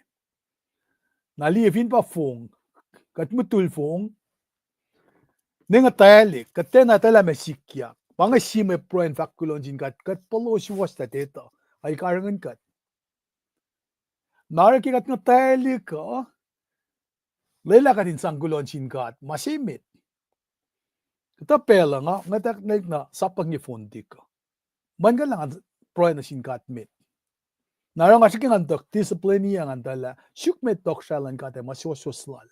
na liye fin pa fong, kuht mutul fong, ne ngetaclihk, kuht tiacna etuh lah meac sikyak. Pa inge sie mwe pruhe in fahk kuloh nuh sin God, kuht pohloh suwohs lah etuh, El karihngihn kuht. Na oruh ke kuht ngetaclihk uh, lwelah kuht in sang kuloh nuh sin God ma se met. Kuhtuh pacl uh nga ngwetaclihk na sapkihn ke fon tik uh, mweyen kuht lah ngan pruhe nuh sin God met. Na oruh nga srihke ngan tok discipline-i ac ngan tuh lah suk met tohkohsrahi luhn God ac ma suwohswohs Lal.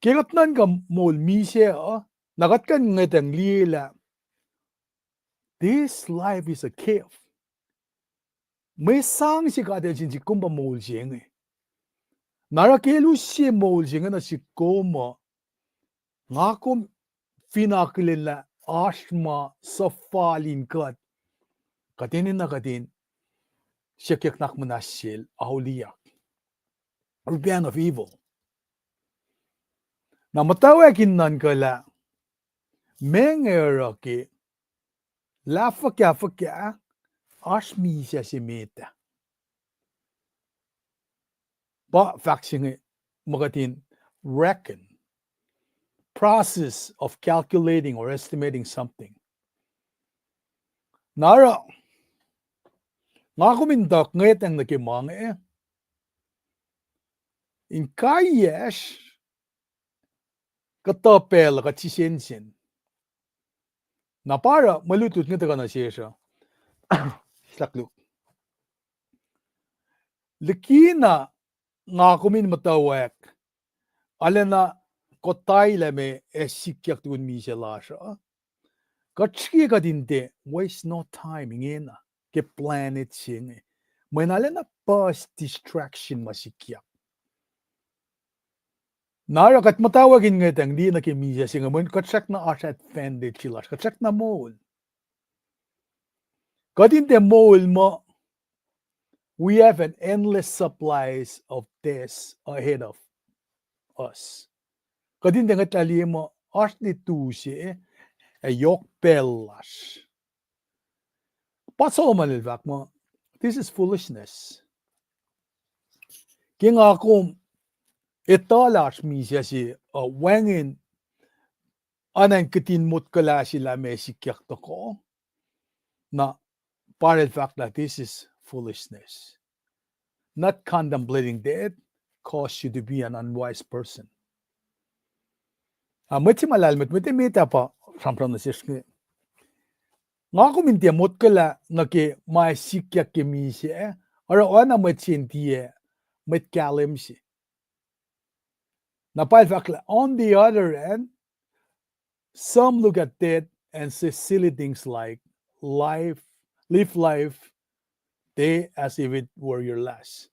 Ke kuht nuhnkuh moul misac uh, na kuht kuh in ngwetacng liye lah this life is a gift. Mwe sang se God El sin sihk kom pa moul se inge. Na oruh ke El use moul se inge nuh sihk kom uh, nga kom fin akihlen lah oasr ma suhfal in kuht, kuht enenuh kuht in siyuckyuck nuhnak muhnahs Sel auliyak. Repent of evil. Na muhtwacwacack in nuhnkuh lah meac inge oruh ke lah fuhkah fuhkah oasr misac se met ah. Pa fahk se inge ma kuht in reckon, process of calculating or estimating something. Na oruh nga kom in tuh ngwetacng nuh ke ma inge, in kaiyacsr, kuhtuh pacl uh kuht sisensen. Na pa oruh mwe lutlut inge tuhkuh nuh sesr uh. Slahk luk. Likina nga kom in muhtwacwacack arulacna kotailah meac sikyak tukun misac lasr uh, kuht srihke kuht in tiac waste no time ingena ke planet se inge, mweyen arulacna puhs distraction ma sikyak. Na oruh kuht muhtwacwacack in ngwetacng liye nuh ke misac se inge, mweyen kuht srackna oasr advantage lasr, kuht srackna moul. Kuht in tiac moul muh we have an endless supplies of days ahead of us. Kuht in tiac ngwetlah liye muh oasr liki tu se ac yohk pacl lasr. Pa Solomon el fahk muh, this is foolishness. Ke nga kom etuh lah oasr misac se uh, wacngihn anacn kihtin motkuhlah se lah meac sikyak tohkoh, na pa el fahk lah this is foolishness. Not contemplating death cause you to be an unwise person. Ah, mwet se ma lahlmwetmwet, mwet ah pa sramsram nuh sesr inge. Nga kom in tiac motkuhlah nuh ke ma sikyak ke misac, oruh oacna mwet se in tiac mwet kahlwem se. Na pa el fahk lah, on the other hand, some look at death and say silly things like, life, live life day as if it were your last.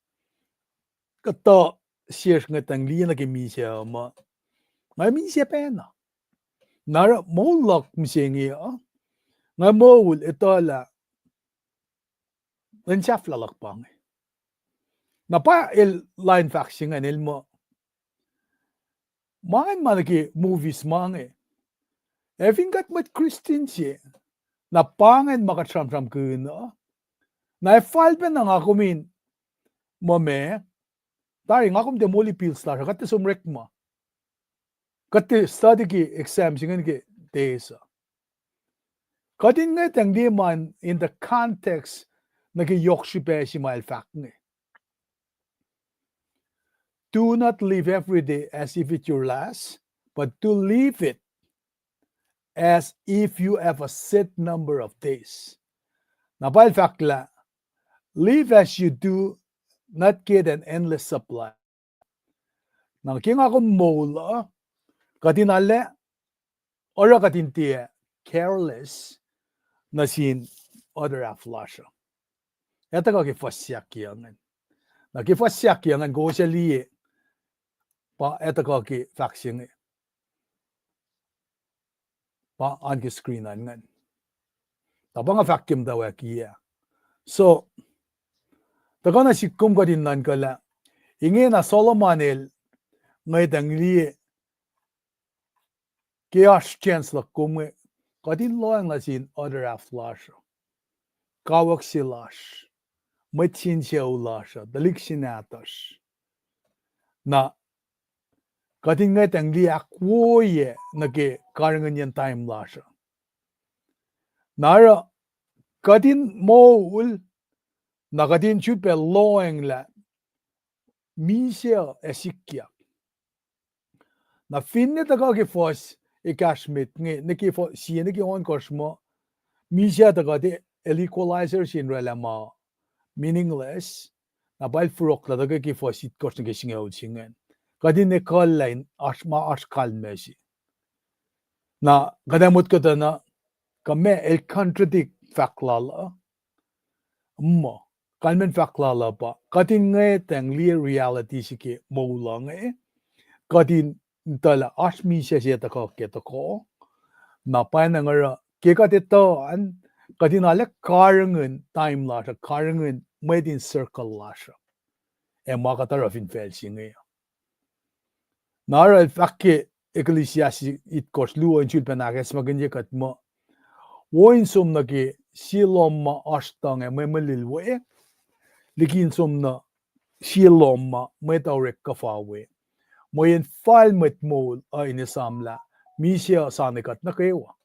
Kuhtuh sesr ngwetacng liye nuh ke misac uh muh, nga misac pacna. Na oruh moul luhk mihsenge uh, nga moul etuh lah lwen sahflah luhk pa inge. Na pa el lain fahk se ingacn el muh, ma ingacn ma nuh ke movies ma inge. Ac fin kuht mwet Christian se, na pa ingacn ma kuht sramsramkihn uh, na ac fal pacna nga kom in muh meac, tari nga kom tiac moli pills lasr uh, kuht tiac som orekma. Kuht tiac study ke exam se ingacn ke days uh. Kuht in ngwetacng liye ma in the context nuh ke yohk srihpac se ma el fahk inge. Do not live every day as if it's your last, but to live it as if you have a set number of days. Na pa el fahk lah, live as you do not get an endless supply. Na ke nga kom moul uh, kuht in arlac, oruh kuht in tiac careless nuh sin other half lasr uh. Ac tuhkuh ke fuhs se ahkkweye ingacn. Na ke fuhs se ahkkweye ingacn, kowos ac liye, pa ac tuhkuh ke fahk se inge. Pa an ke screen an ingacn. Na pa nga fahk ke muhtwacwacack ah. So, tuhkuh nuh sihk kom kuht in nuhnkuhlah, ingena Solomon el ngwetacng liye ke oasr chance luhk kom inge, kuht in lohacng nuh sin other half lasr uh. Kawuck se lasr, mwet sin sucu lasr uh, tuhlihk se nahtuhsr. Na kuht in ngwetacng liye ahkwoye nuh ke karihngihnyacn time lasr uh. Na oruh kuht in moul, na kuht in sifilpac lohacng lah misac uh ac sikyak. Na finne tuhkuh ke fuhs ekahsr met inge, nuh ke fuhs, sie nuh ke ohnkohsr muh, misac uh tuhkuh el equalizer se in oraclah ma meaningless, na pa el forlah tuhkuh ke fuhs itkohsr nuh ke singucul se ingacn. Kuht in ekuhllah in oasr ma oasr kalmac se. Na kuht ac motko tuh na, kuh meac el contradict fahk lal uh? Muh, kalmacn fahk lal uh pa kuht in ngwetacng liye reality se ke moul uh inge, kuht in tuh lah oasr misac se tuhkuh ke tuhkuh. Na pwacnwacng oruh ke kuht etuh an, kuht in arlac karihngihn time lasr uh, karihngihn mwet in circle lasr uh, ac ma kuht oruh fin facl se inge. Na oruh el fahk ke Ecclesiastes itkohsr luo in sulpac ahkacsmakihnye kuht muh, wo in som nuh ke sie lohm ma oasr tuhng ac mwemwelil we, liki in som nuh sie lohm ma mwet uh orek kuhfa we. Mweyen fal mwet moul uh in esamlah misac uh sa nuh kuht nuh kwewa.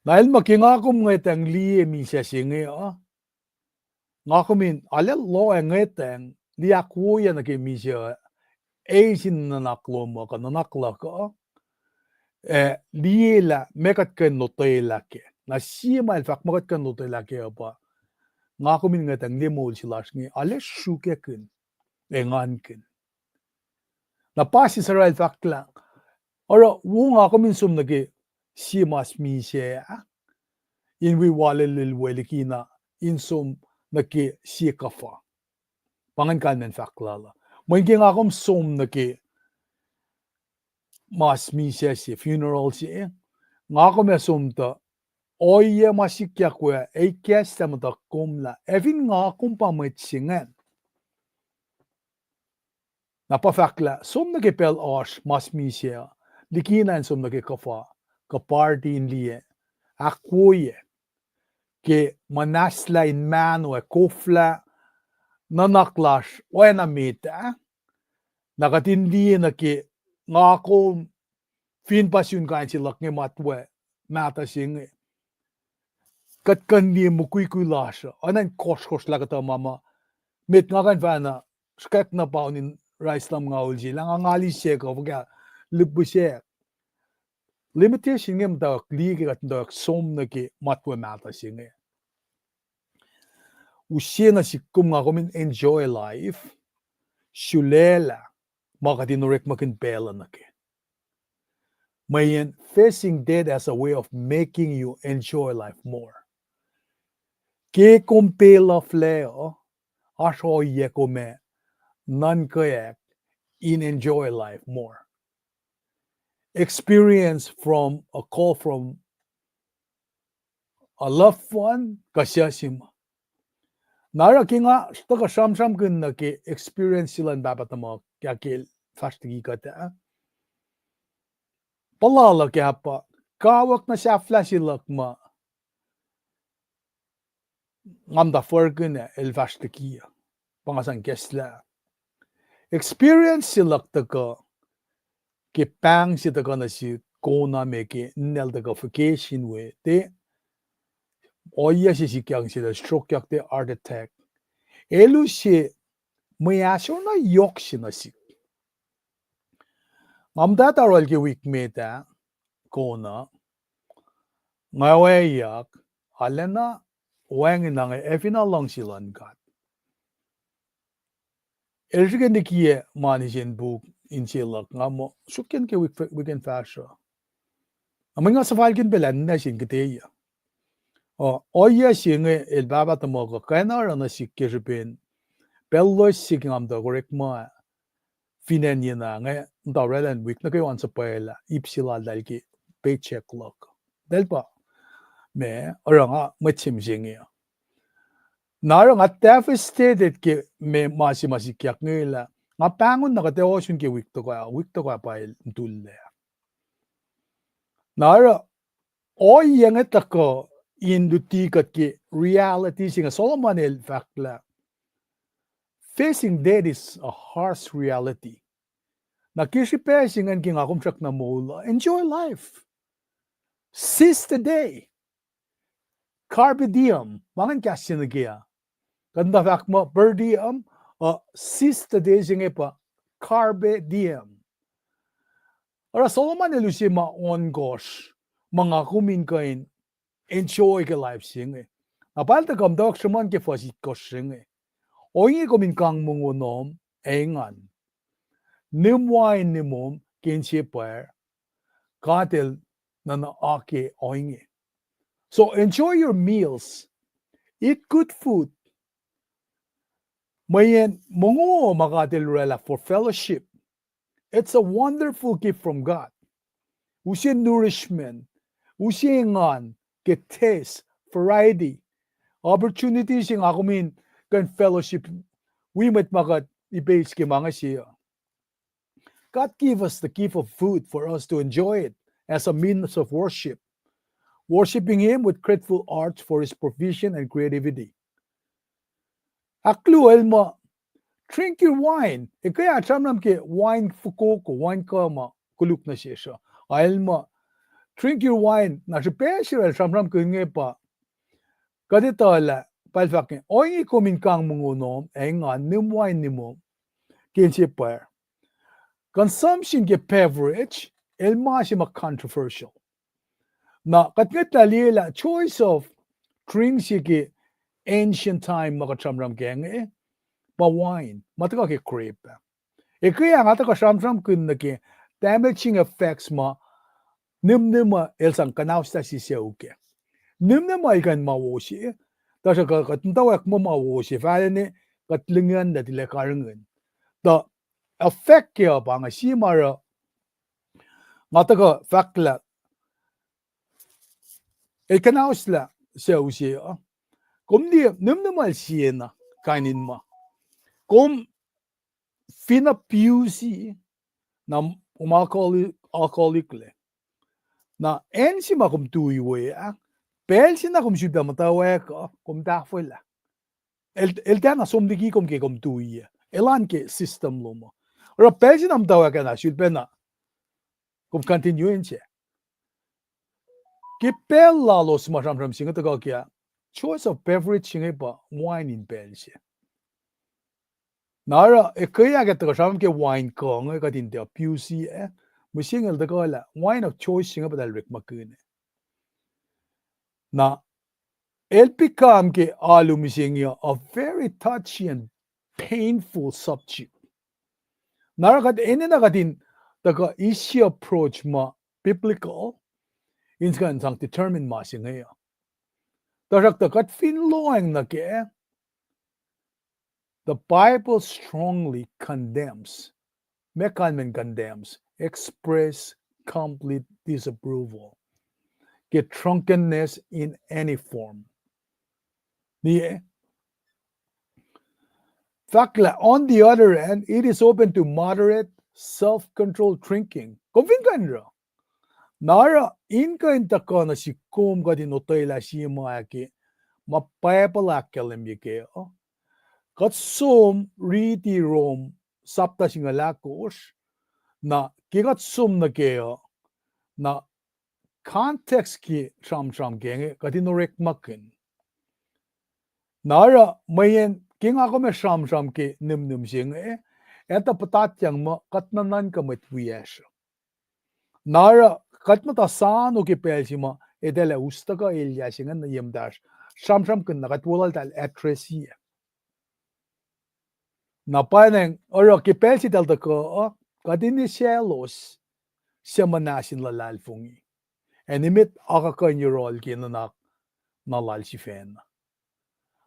Na el muh ke nga kom ngwetacng liye misac se inge uh, nga kom in arlac lohacng ngwetacng liye ahkwoye nuh ke misac uh, eis in nuhnak lom uh kuh nuhnak luhk uh, ac liye lah meac kuht kuh in lotwelah kac. Na sie ma el fahk ma kuht kuh in lotwelah kac uh pa, nga kom in ngwetacng liye moul se lasr inge arlac sruokyackihn, engankihn. Na pa se sahyac el fahk lah, oruh wo nga kom in som nuh ke sie mas misac ah, in wi walelel we likina in som nuh ke sie kuhfa. Pa ingacn kalmacn fahk lal uh. Mweyen ke nga kom som nuh ke mas misac se, funeral se, nga kom ac som tuh ohiyac ma sikyak we ah, ac ikacslah muhtuhk kom lah ac fin nga kom pa mwet se ingacn. Na pa fahk lah som nuh ke pacl oasr mas misac uh, likina in som nuh ke kuhfa, kuh party in liye ahkwoye ke muhnahslah in mahno ac koflah nuhnak lasr oacna met ah, na kuht in liye nuh ke nga kom fin pa sun kain se luhk inge, matwac mahtuh se inge, kuht kuh in liye mukwikwi lasr uh, oacna in kohsrkohsr lah kuhtuh ma ma, met nga kuh in fahna srkwack na paun in rais lumngaul se lah nga ngali se kuh fuhkah lihpufacn. Limitation inge muhtwacwacack liye ke kuht muhtwacwacack som nuh ke matwac mahtuh se inge. Use nuh sihk kom nga kom in enjoy life, sulaclah ma kuht in orekmakihn pacl uh nuh kac. Mweyen facing death as a way of making you enjoy life more. Ke kom peluhflac uh, oasr ohiyac kom ac nuhnkweyuck in enjoy life more. Experience from a call from a loved one, kuh suc se ma. Na oruh ke nga tuhkuh sramsramkihn nuh ke experience se luhn pahpah tuhmuhk ah ke el fahsr liki kuht ah, puhla luhk ah pa kawuck na sahflah se luhk ma nga muhta furkihn ah el fahsr liki uh, pa nga sang ikacslah. Experience se luhk tuhkuh ke pahng se tuhkuh nuh sihk Kona me ke ninac el tuhkuh vacation we, tiac ohiyac se sikyak sel, strokeyak tiac heart attack. El use mwe ahsor na yohk se nuh sihk. Nga muhta taruhl ke wik met ah Kona, nga weyak, arulacna wacngihn inge ac finne luhngse luhn God. El srihke nikiyac mani se in puk inse luhk, nga muh sruokyac ke wik, wik in fahsruh. Na mwe nga suhfalkihn pacl ah ninac se in kihteyuc. Uh, ohiyac se inge el pahpah tuhmuhk uh kacna oruh nuh sihk ke srihpen pacl loes se ke nga muhtwacwacack orekma, fin acn Yena inge, muhta oraclah in wik nuh kwewa in suhpwaclah ip se laltahl ke paycheck luhk. Eltahl pa, ma, oruh nga mwet se mihsenge uh. Na oruh nga devastated ke ma, ma se ma sikyak inge lah nga pahngon na kuht ac ohsun ke wik toko, wik toko pa el mutullac. Na oruh ohiyac inge tuhkuh in luti kuht ke reality se inge. Solomon el fahk lah facing death is a harsh reality. Na ke srihpac se ingacn ke nga kom srackna moul uh, enjoy life. Seize the day. Carpe diem, ma ingacn kahs se nuh ke ah. Kuht muhta fahk muh per diem, uh, seize the day se inge pa carpe diem. Oruh Solomon el use ma ohnkohsr ma nga kom in kuh in enjoy ke life se inge. Na pacl tuh kom tok sruhmuhn ke fuhs itkohsr se inge. Ohinge kom in kang mongo nuhm ac engan. Nihm wain nimom ke inse pwacr, God el nuhna ake ohinge. So enjoy your meals. Eat good food. Mweyen mongo ma God el oraclah for fellowship. It's a wonderful gift from God. Use nourishment, use engan ke taste, variety, opportunity se nga kom in kuh in fellowship wi mwet ma kuht ipeis ke ma inge se uh. God give us the gift of food for us to enjoy it as a means of worship, worshiping Him with grateful hearts for His provision and creativity. Ahkluo el muh, drink your wine. Ekuh ah sramsram ke wine fokoko, wine kuh ma koluk nuh sesr uh. El muh, drink your wine. Na srihpac se el sramsramkihn inge pa, kuht etuh lah pacl fahk inge, ohinge kom in kang mongo nuhm ac engan, nihm wain nimom ke inse pwacr. Consumption ke beverage el ma se ma controversial. Na kuht ngwetlah liye lah choice of drink se ke ancient time ma kuht sramsram ke inge pa wine ma tuhkuh ke grape. Ekuh ah nga tuhkuh sramsramkihn nuh ke damaging effects ma nihmnihm uh el sang kuhnahoslah se sucu kac. Nihmnihm uh el kuh in ma wo se, tuhsruhk kuht muhtwacwacack muh ma wo se fahlacna kuht lihngacn lah tilac karihngihn. Tuh effect ke uh pa inge sie ma oruh nga tuhkuh fahk lah el kuhnahoslah sucu se uh. Kom liye nihmnihm uh el siena kain in ma. Kom fin abuse, na kom alcoholic, alcoholic lac. Na acn se ma kom tui we ah, pacl se na kom sulpac muhtwacwacack uh, kom tahfwelah. El, el tiacna som liki kom ke kom tui ah. Elan ke system lom uh. Oruh pacl se na muhtwacwacack ah na sulpacna kom continue in se. Ke pacl lalos ma sramsram se inge tuhkuh ke ah, choice of beverage se inge pa wine in pacl se. Na oruh ekuh ah ke tuhkuh sramsram ke wine kuh inge kuht in tiac abuse ah, mihsenge el tuhkuh lah wine of choice se inge pa eltahl orekmakihn. Na el become ke alu mihsenge uh a very touchy and painful subject. Na oruh kuht enenuh kuht in tuhkuh easy approach ma biblical in kuh in sang determine ma se inge uh. Tuhsruhktuh kuht fin lohacng nuh kac, the Bible strongly condemns, meac kalmacn condemns, express complete disapproval ke drunkenness in any form. Liye, fahk lah, on the other hand, it is open to moderate, self-controlled drinking. Kom fin kuh in oruh, na oruh in kuh in tuhkuh nuh sihk kom kuht in otwelah sie ma ke ma Bible ahkkahlwemye kac uh. Kuht som riti Rom sapta singucul ahkosr, na ke kuht som nuh kac uh, na context ke sramsram ke inge kuht in orekmakihn. Na oruh mweyen ke nga kom ac sramsram ke nihmnihm se inge, etuh puhtatyang muh kuht nuhnuhnkuh mwet wiyacsr. Na oruh kuht muhta sano ke pacl se ma etwaclah us tuhkuh elyah se inge nuh ye muhtahsr, sramsramkihn na kuht weluhltahl address-i. Na pwacnwacng oruh ke pacl se eltahl tuhkuh uh, kuht in esaclos suc muhnahs in luhlahlfongi, ac nimet akuhkuhin yohrohl ke nuhnak na lal sifacna.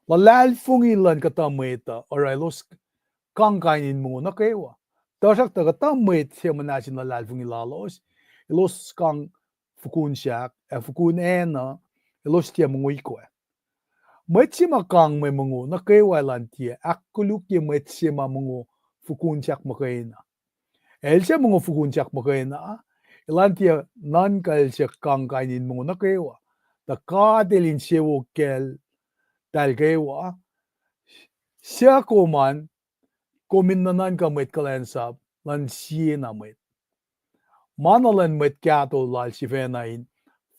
Luhlahlfongi luhn kuhtuh mwet uh oruh elos kang kain in mongo nuh kwewa. Tuhsruhktuh kuhtuh mwet se muhnahs in luhlahlfongi lalos, elos kang fukun sahk ac fukun acn uh, elos tiac mongo ikwac. Mwet se ma kang mwe mongo nuh kwewa elan tiac ahkkolukye mwet se ma mongo fukun sahk muhkwena. El se mongo fukun sahk muhkwena, elan tiac nuhnkuh el se kang kain in mongo nuh kwewa. Tuh God El insewowo kacl tahl kwewa, suc kom an, kom in nuhnuhnkuh mwet kuhlwacnsap luhn sie na mwet. Ma na luhn mwet kahto lal sifacna in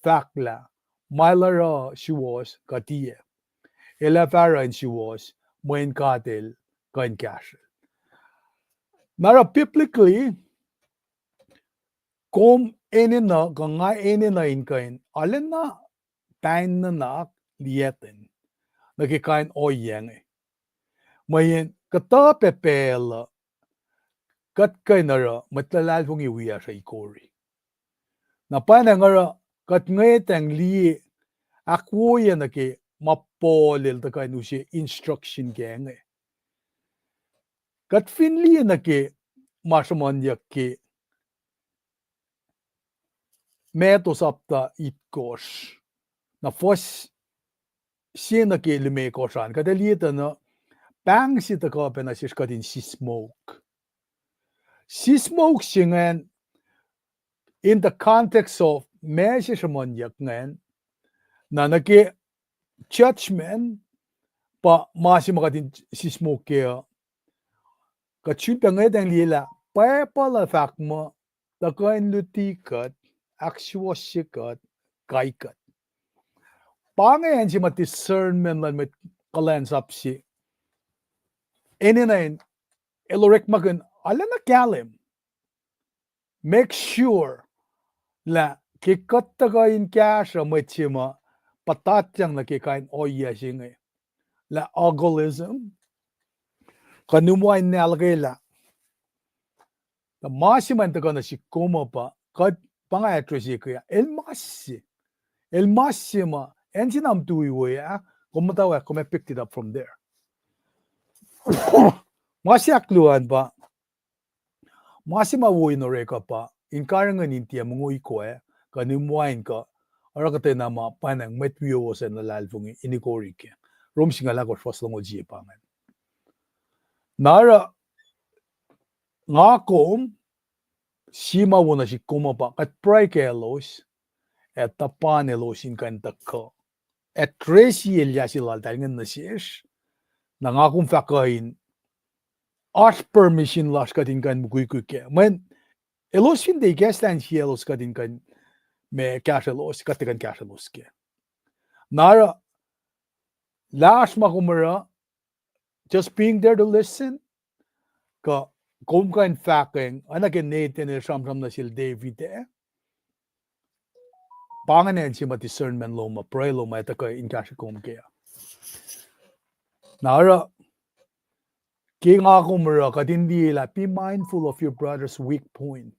fahk lah ma el oruh suwohs kuh tiac. El ac fah oruh in suwohs mweyen God El kuh in kahsrwel. Na oruh biblically, kom enenuh kuh nga enenuh in kuh in arulacna pain nuhnak liyacten nuh ke kain ohiyac inge. Mweyen kuhtuh pac pacl uh kuht kuh in oruh mwet luhlahlfongi wiyacsr uh ikori. Na pwacnwacng oruh kuht ngwetacng liye ahkwoye nuh ke ma Paul el tuhkuh in use instruction ke inge. Kuht fin liye nuh ke ma sruhmuhnyuck ke Matthew sapta itkohsr, na fuhs se nuh ke limekohsr an, kuht ac liye tuh na pahng se tuhkuh pac nuh sesr kuht in sismohk. Sismohk se ingacn, in the context of ma se sruhmuhnyuck ingacn, na nuh ke judgment, pa ma se ma kuht in sismohk kac uh, kuht sun pac ngwetacng liye lah Bible uh fahk muh tuhkuh in luti kuht, ahksuwohsye kuht, kai kuht. Pa inge acn se ma discernment luhn mwet kuhlwacnsap se enenuh in el orekmakihn arulacna kahlwem, make sure lah ke kuht tuhkuh in kahsruh mwet se ma puhtatyang nuh ke kain ohiyac se inge, lah alcoholism, kuh nuhm wain nahluhkwelah, tuh ma se ma in tuhkuh nuh sihk kom uh pa, kuht pa nga address ke, el mas se, el mas se ma acn se na mtui we ah, kom muhtwacwacack, kom ac picked it up from there. Ma se ahkluo an pa, ma se ma wo in orek uh pa in karihngihn in tiac mongo ikwac, kuh nuhm wain kuh oruh kuhtwena ma pwacnwacng mwet wiowos in luhlahlfongi in ikori kac. Rom singucul ahkosr fuhs longoul sie pa ingacn. Na oruh nga kom, sie ma wo nuh sihk kom uh pa kuht pruhe kaclos, ac tuhpan elos in kuh in tuhkuh address elyah se laltahl ingacn nuh sesr, na nga kom fah kuh in oasr permission lasr kuht in kuh in mukwikwi kac. Mweyen elos fin tiac ikacslah insiyaclos kuht in kuh in ma kahsrwelos, kuht tiac kuh in kahsrwelos kac. Na oruh, lah oasr ma kom oruh, just being there to listen, kuh kom kuh in fahkwacng, oacna ke Nathan el sramsram nuh sel David ah, pa ingacn acn se ma discernment lom uh, pruhe lom uh ac tuhkuh in kahsrwe kom kac. Na oruh, ke nga kom oruh, kuht in liye lah be mindful of your brother's weak point.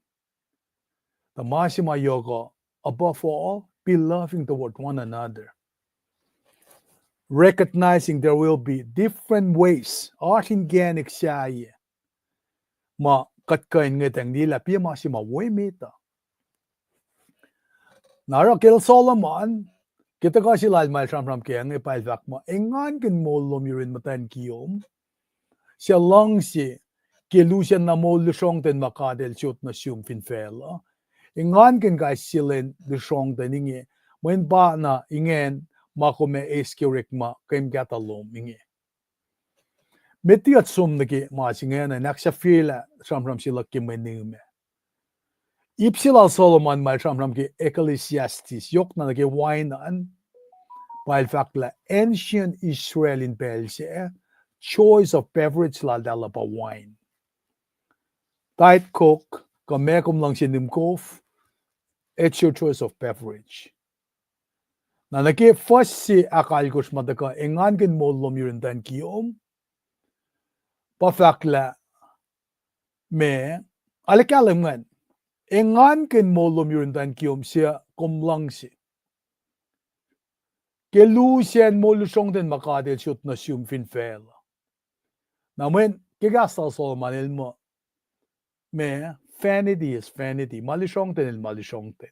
Tuh ma se ma yohk uh, above all, be loving toward one another, recognizing there will be different ways, oasr inkacnek sahyac, ma kuht kuh in ngwetacng liye lah pa ma se ma wo emet uh. Na oruh kacl Solomon, ke tuhkuh se lal ma el sramsram kac inge pa el fahk muh, engankihn moul lom yurin muhtwacn kiyom, suc luhngse, ke lusen na moul lusrohngten ma God el sot nuh sum fin facluh. Engankihn kais sie lwen lusrohngten inge, mweyen pa na ingacn ma kom ac eis ke orekma ke kahto lom inge. Met liki kuht som nuh ke ma se ingacn, in ahksahfyelah sramsram se luhk ke mwe nihm ah. Ip se lal Solomon ma el sramsram ke Ecclesiastes, yohkna nuh ke wain an, pa el fahk lah ancient Israel in pacl sac, choice of beverage laltahl uh pa wain. Diet Coke, kuh ma kom luhngse nihm kof, it's your choice of beverage. Na nuh ke fuhs se ahkalkosr ma tuhkuh, engankihn moul lom yurin muhtwacn kiyom, pa fahk lah, ma, arlac kahlwem ingacn, engankihn moul lom yurin muhtwacn kiyom suc kom luhngse. Ke lusen moul lusrohngten ma God El sot nuh sum fin facluh. Na mweyen ke kahs lal Solomon el muh, ma, vanity is vanity, ma lusrohngten el ma lusrohngten.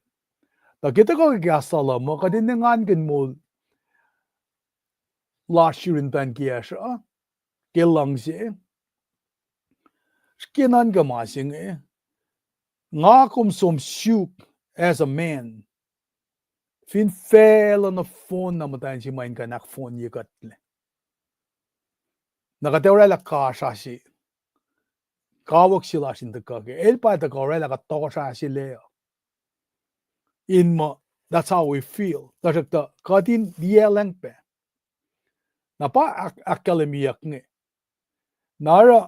Tuh ke tuhkuh ke kahs lal uh muh kuht in engankihn moul lasr yurin muhtwacn kiyacsr uh ke luhngse, srihke nuhnkuh ma se inge, nga kom som suk as a man. Fin facluh nohfohn na muhtwacn se ma in kuh in ahkfohnye kuhtlac. Na kuht ac oraclah kasrase, kawuck se lasr in tuhkuh ke. El pa tuhkuh oraclah kuht tohkohsrah se lac uh. In muh, that's how we feel. Tuhsruhktuh kuht in liyaclwacng pac. Na pa ahk-, ahkkahlwemyeyuck inge. Na oruh,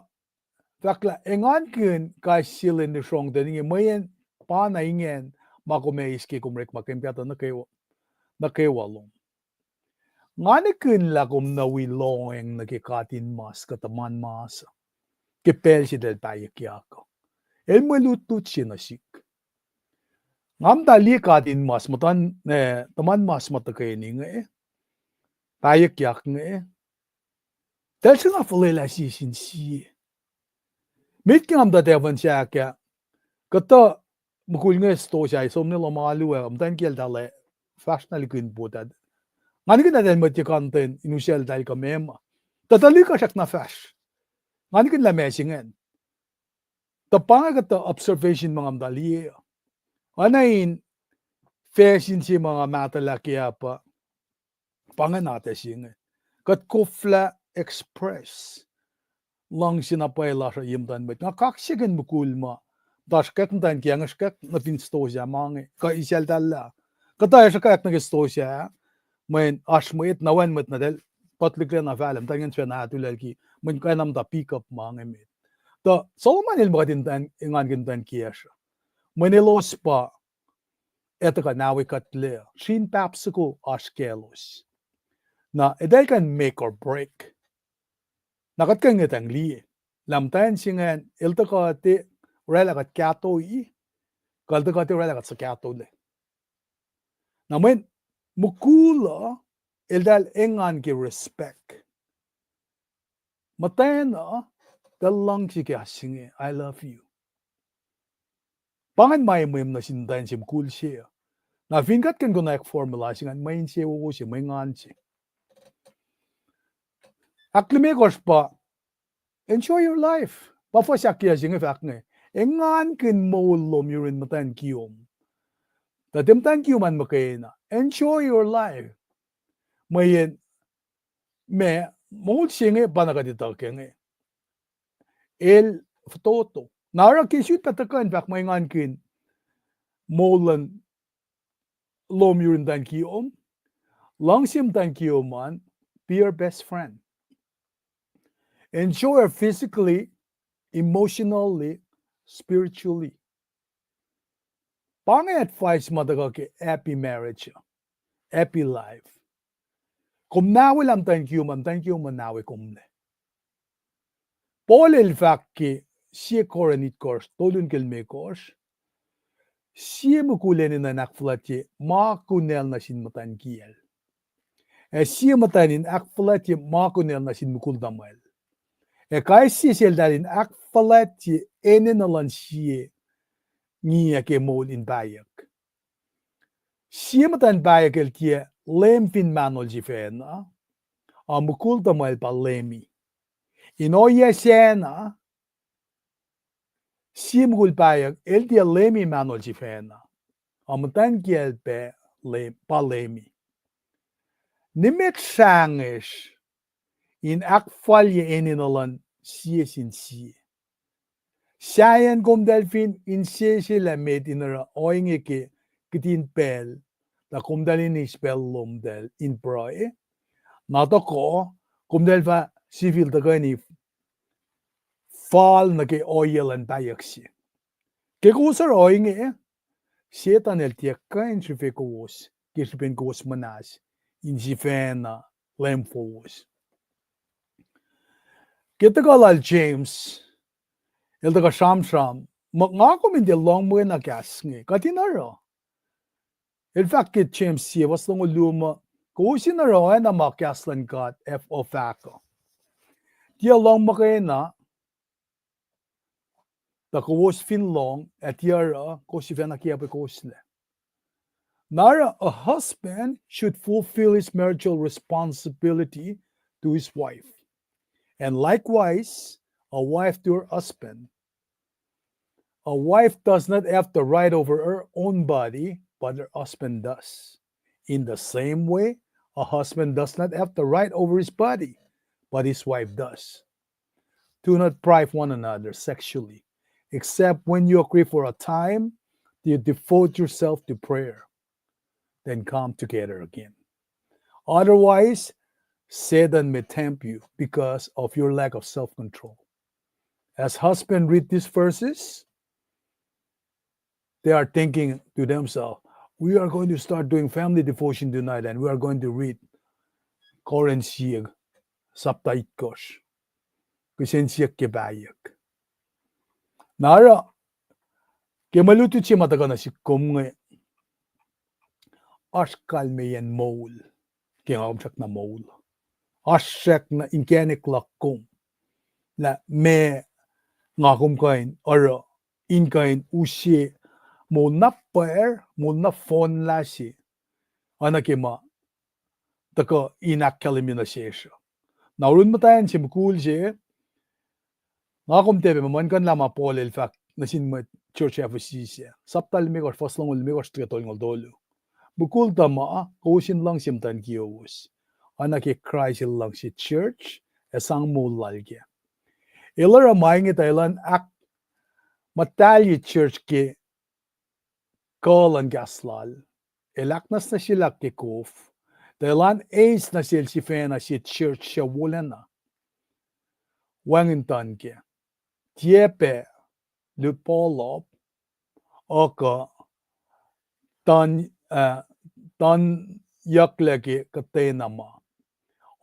fahk lah engankihn kais sie lwen lusrohngten inge, mweyen pa na ingacn ma kom ac eis ke kom orekmakihn pahtuh nuh kwewa, nuh kwewa lom. Nga nihkihn lah kom nuh wi lohacng nuh ke katinmas kuh tuhman mas uh ke pacl se eltahl pahyuckyak uh. El mwe lutlut se nuh sihk. Nga muhta liye katinmas, muhtuhn, eh, tuhman mas ma tuhkweni inge, pahyuckyak inge. Eltahl sruhnga fuhlwelah sie sin sie. Met ke nga muhta tahfuhn sahk ah, kuhtuh mukul inge stosah, som ne lohm alu ah, muhtwacn kiyacl tahl ah fahsr na likihn pot ah. Nga nihkihn lah eltahl mwet ye kanten in usacltahl kuh meac ma. Tuh tuhlihk uh srackna fahsr. Nga nihkihn lah ma se ingacn. Tuh pa inge kuhtuh observation ma nga muhta liye uh. Oacna in facsin se ma nga mahtuhlah ke ah pa, pa inge nahtuh se inge. Kuht koflah express luhngse na pwacye lasr uh ye muhtuhn mwet. Nga kaksakihn mukul ma muhta sruhkwack muhtwacn kiyacl inge, sruhkwack nuh fin stosah ma inge, kuh isacltahl lah. Kuhtuh ac sruhkwack nuh ke stosah, mweyen oasr mwet, na wacngihn mwet na eltahl puhtlihklac na fahlah, muhtwacn ingacn sifacna ahtulaclki, mweyen kwacna muhta pick up ma inge met. Tuh Solomon el muh kuht in engankihn muhtwacn kiyacsr uh, mweyen elos pa ac tuhkuh nawe kuhtlac uh, srin pap soko oasr kaclos. Na eltahl kuh in make or break. Na kuht kuh in ngetang liye lah muhtwacn se ingacn el tuhkuh tiac oraclah kuht kahtoi, kuh el tuhkuh tiac oraclah kuht suhkahtolac. Na mweyen mukul uh eltahl engan ke respect. Muhtwacn uh, tuh luhngse ke oasr se inge, I love you. Pa ingacn ma emwem nuh sin muhtwacn se mukul se uh. Na fin kuht kuh in konwacack formula se ingacn, mwe insewowo se, mwe engan se. Ahklimekohsr pa, enjoy your life. Pa fuhs ahkyohkye se inge fahk inge, engankihn moul lom yurin muhtwacn kiyom. Tuh tiac muhtwacn kiyom an muhkwena, enjoy your life. Mweyen, ma, moul se inge pa na kuht etuh ke inge, el fototo. Na oruh ke sut pac tuhkuh in fahk mwe engankihn moul luhn lom yurin muhtwacn kiyom, luhngse muhtwacn kiyom an, be your best friend. Enjoy her physically, emotionally, spiritually. Pa inge advice ma tuhkuh ke happy marriage, happy life. Kom nawelah muhtwacn kiyom an, muhtwacn kiyom an nawe komlac. Paul el fahk ke sie Korint itkohsr, tolu nuh ke limekohsr, sie mukul enenuh in ahkfuhlwactye ma kunacl nuh sin muhtwacn kiyacl, ac sie muhtwacn in ahkfuhlwactye ma kunacl nuh sin mukul tuhmwacl. Ac kais sie seltahl in ahkfuhlwactye enenuh luhn sie ngiyac ke moul in pahyuck. Sie muhtwacn pahyuck el tiac leum fin mahnol sifacna, a mukul tuhmwacl pa leumi. In ohiyac sacna, sie mukul pahyuck el tiac leumi mahnol sifacna, a muhtwacn kiyacl pac leum, pa leumi. Nimet srangesr in ahkfalye enenuh luhn sie sin sie. Sahyacn komtacl fin inseselac met in oruh ohinge ke kihtin pacl, tuh komtacl in eis pacl lomtacl in pruhe, na tohkoh, komtacl fah sifil tuhkweni fal nuh ke ohiyac luhn pahyuck se. Ke kowos oruh ohinge, Setuhn el tiac kuh in srihfe kowos ke srihpen kowos muhnahs in sifacna leum fowos. Ke tuhkuh lal James, el tuhkuh sramsram muh nga kom in tiac lohng mwe na kahs inge, kuht in oruh. El fahk ke James sie fuhs longoul luo muh, Kowos in oruh oacna ma kahs luhn God ac fahk uh. Tiac lohng muhkwena, tuh kowos fin lohng, ac tiac oruh, kowos sifacna kiacpwe kowos lac. Na oruh, a husband should fulfill his marital responsibility to his wife. And likewise, a wife to her husband. A wife does not have the right over her own body, but her husband does. In the same way, a husband does not have the right over his body, but his wife does. Do not deprive one another sexually, except when you agree for a time to devote yourself to prayer, then come together again. Otherwise, Satan may tempt you because of your lack of self control. As husbands read these verses, they are thinking to themselves, "We are going to start doing family devotion tonight and we are going to read Corinth sapta itkohsr, kihsen siyuck ke pahyuck." Na oruh, ke mwe lutlut se ma tuhkuh nuh sihk kom inge, oasr kalmeyacn moul ke nga kom srackna moul. Oasr srackna inkacnek luhk kom lah meac nga kom kuh in oruh in kuh in use moul na pwacr, moul na fohnlah se, oacna ke ma tuhkuh in ahkkahlwemye nuh sesr uh. Na oruh muhtwacn se mukul se, nga kom tiac pac muh muhlkuhnlah ma Paul el fahk nuh sin mwet church Ephesus ah, sapta limekohsr, fuhs longoul limekohsr tuh ke tolngoul tolu. Mukul tuhma, kowos in luhngse muhtwacn kiyowos, oacna ke Kraist el luhngse church ac sang moul lal kac. El oruh ma inge tuh elan ahkmuhtahlye church ke kuh luhn kahs lal. El ahknwacsnwacsyelah ke kof, tuh elan eis nuh sel sifacna sie church suc wolacna, wacngihn tuhn kac, tiac pac lut pohlob, uh, kuh tuhn, uh, tuhn yucklac ke kuhtwena ma.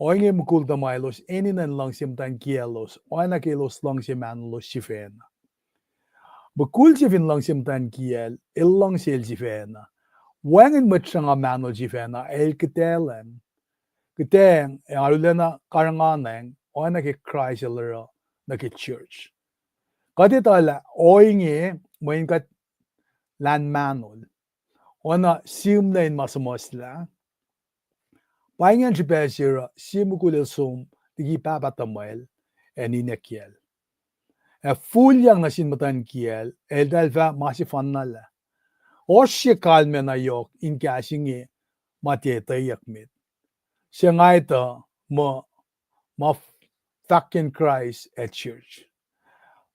Ohinge mukul tuhma elos enenuh in luhngse muhtwacn kiyaclos oacna ke elos luhngse mahnolos sifacna. Mukul se fin luhngse muhtwacn kiyacl, el luhngse el sifacna. Wacngihn mwet sruhnga mahnol sifacna, el kihtaclacng, kihtacng ac arulacna karihnganacng oacna ke Kraist el oruh nuh ke church. Kuht etuh lah ohinge mweyen kuht lahlmwetmwet, oacna sihmlac in ma suhmuhslah. Pa ingacn srihpac se oruh sie mukul el som liki pahpah tuhmwacl ac ninac kiyacl, ac fihliyang nuh sin muhtwacn kiyacl, eltahl fah ma sefanna lah, ohsr sie kalmac na yohk in kahs inge ma tiac etweyuck met, suc nga etuh muh ma fahkwack Kraist ac church.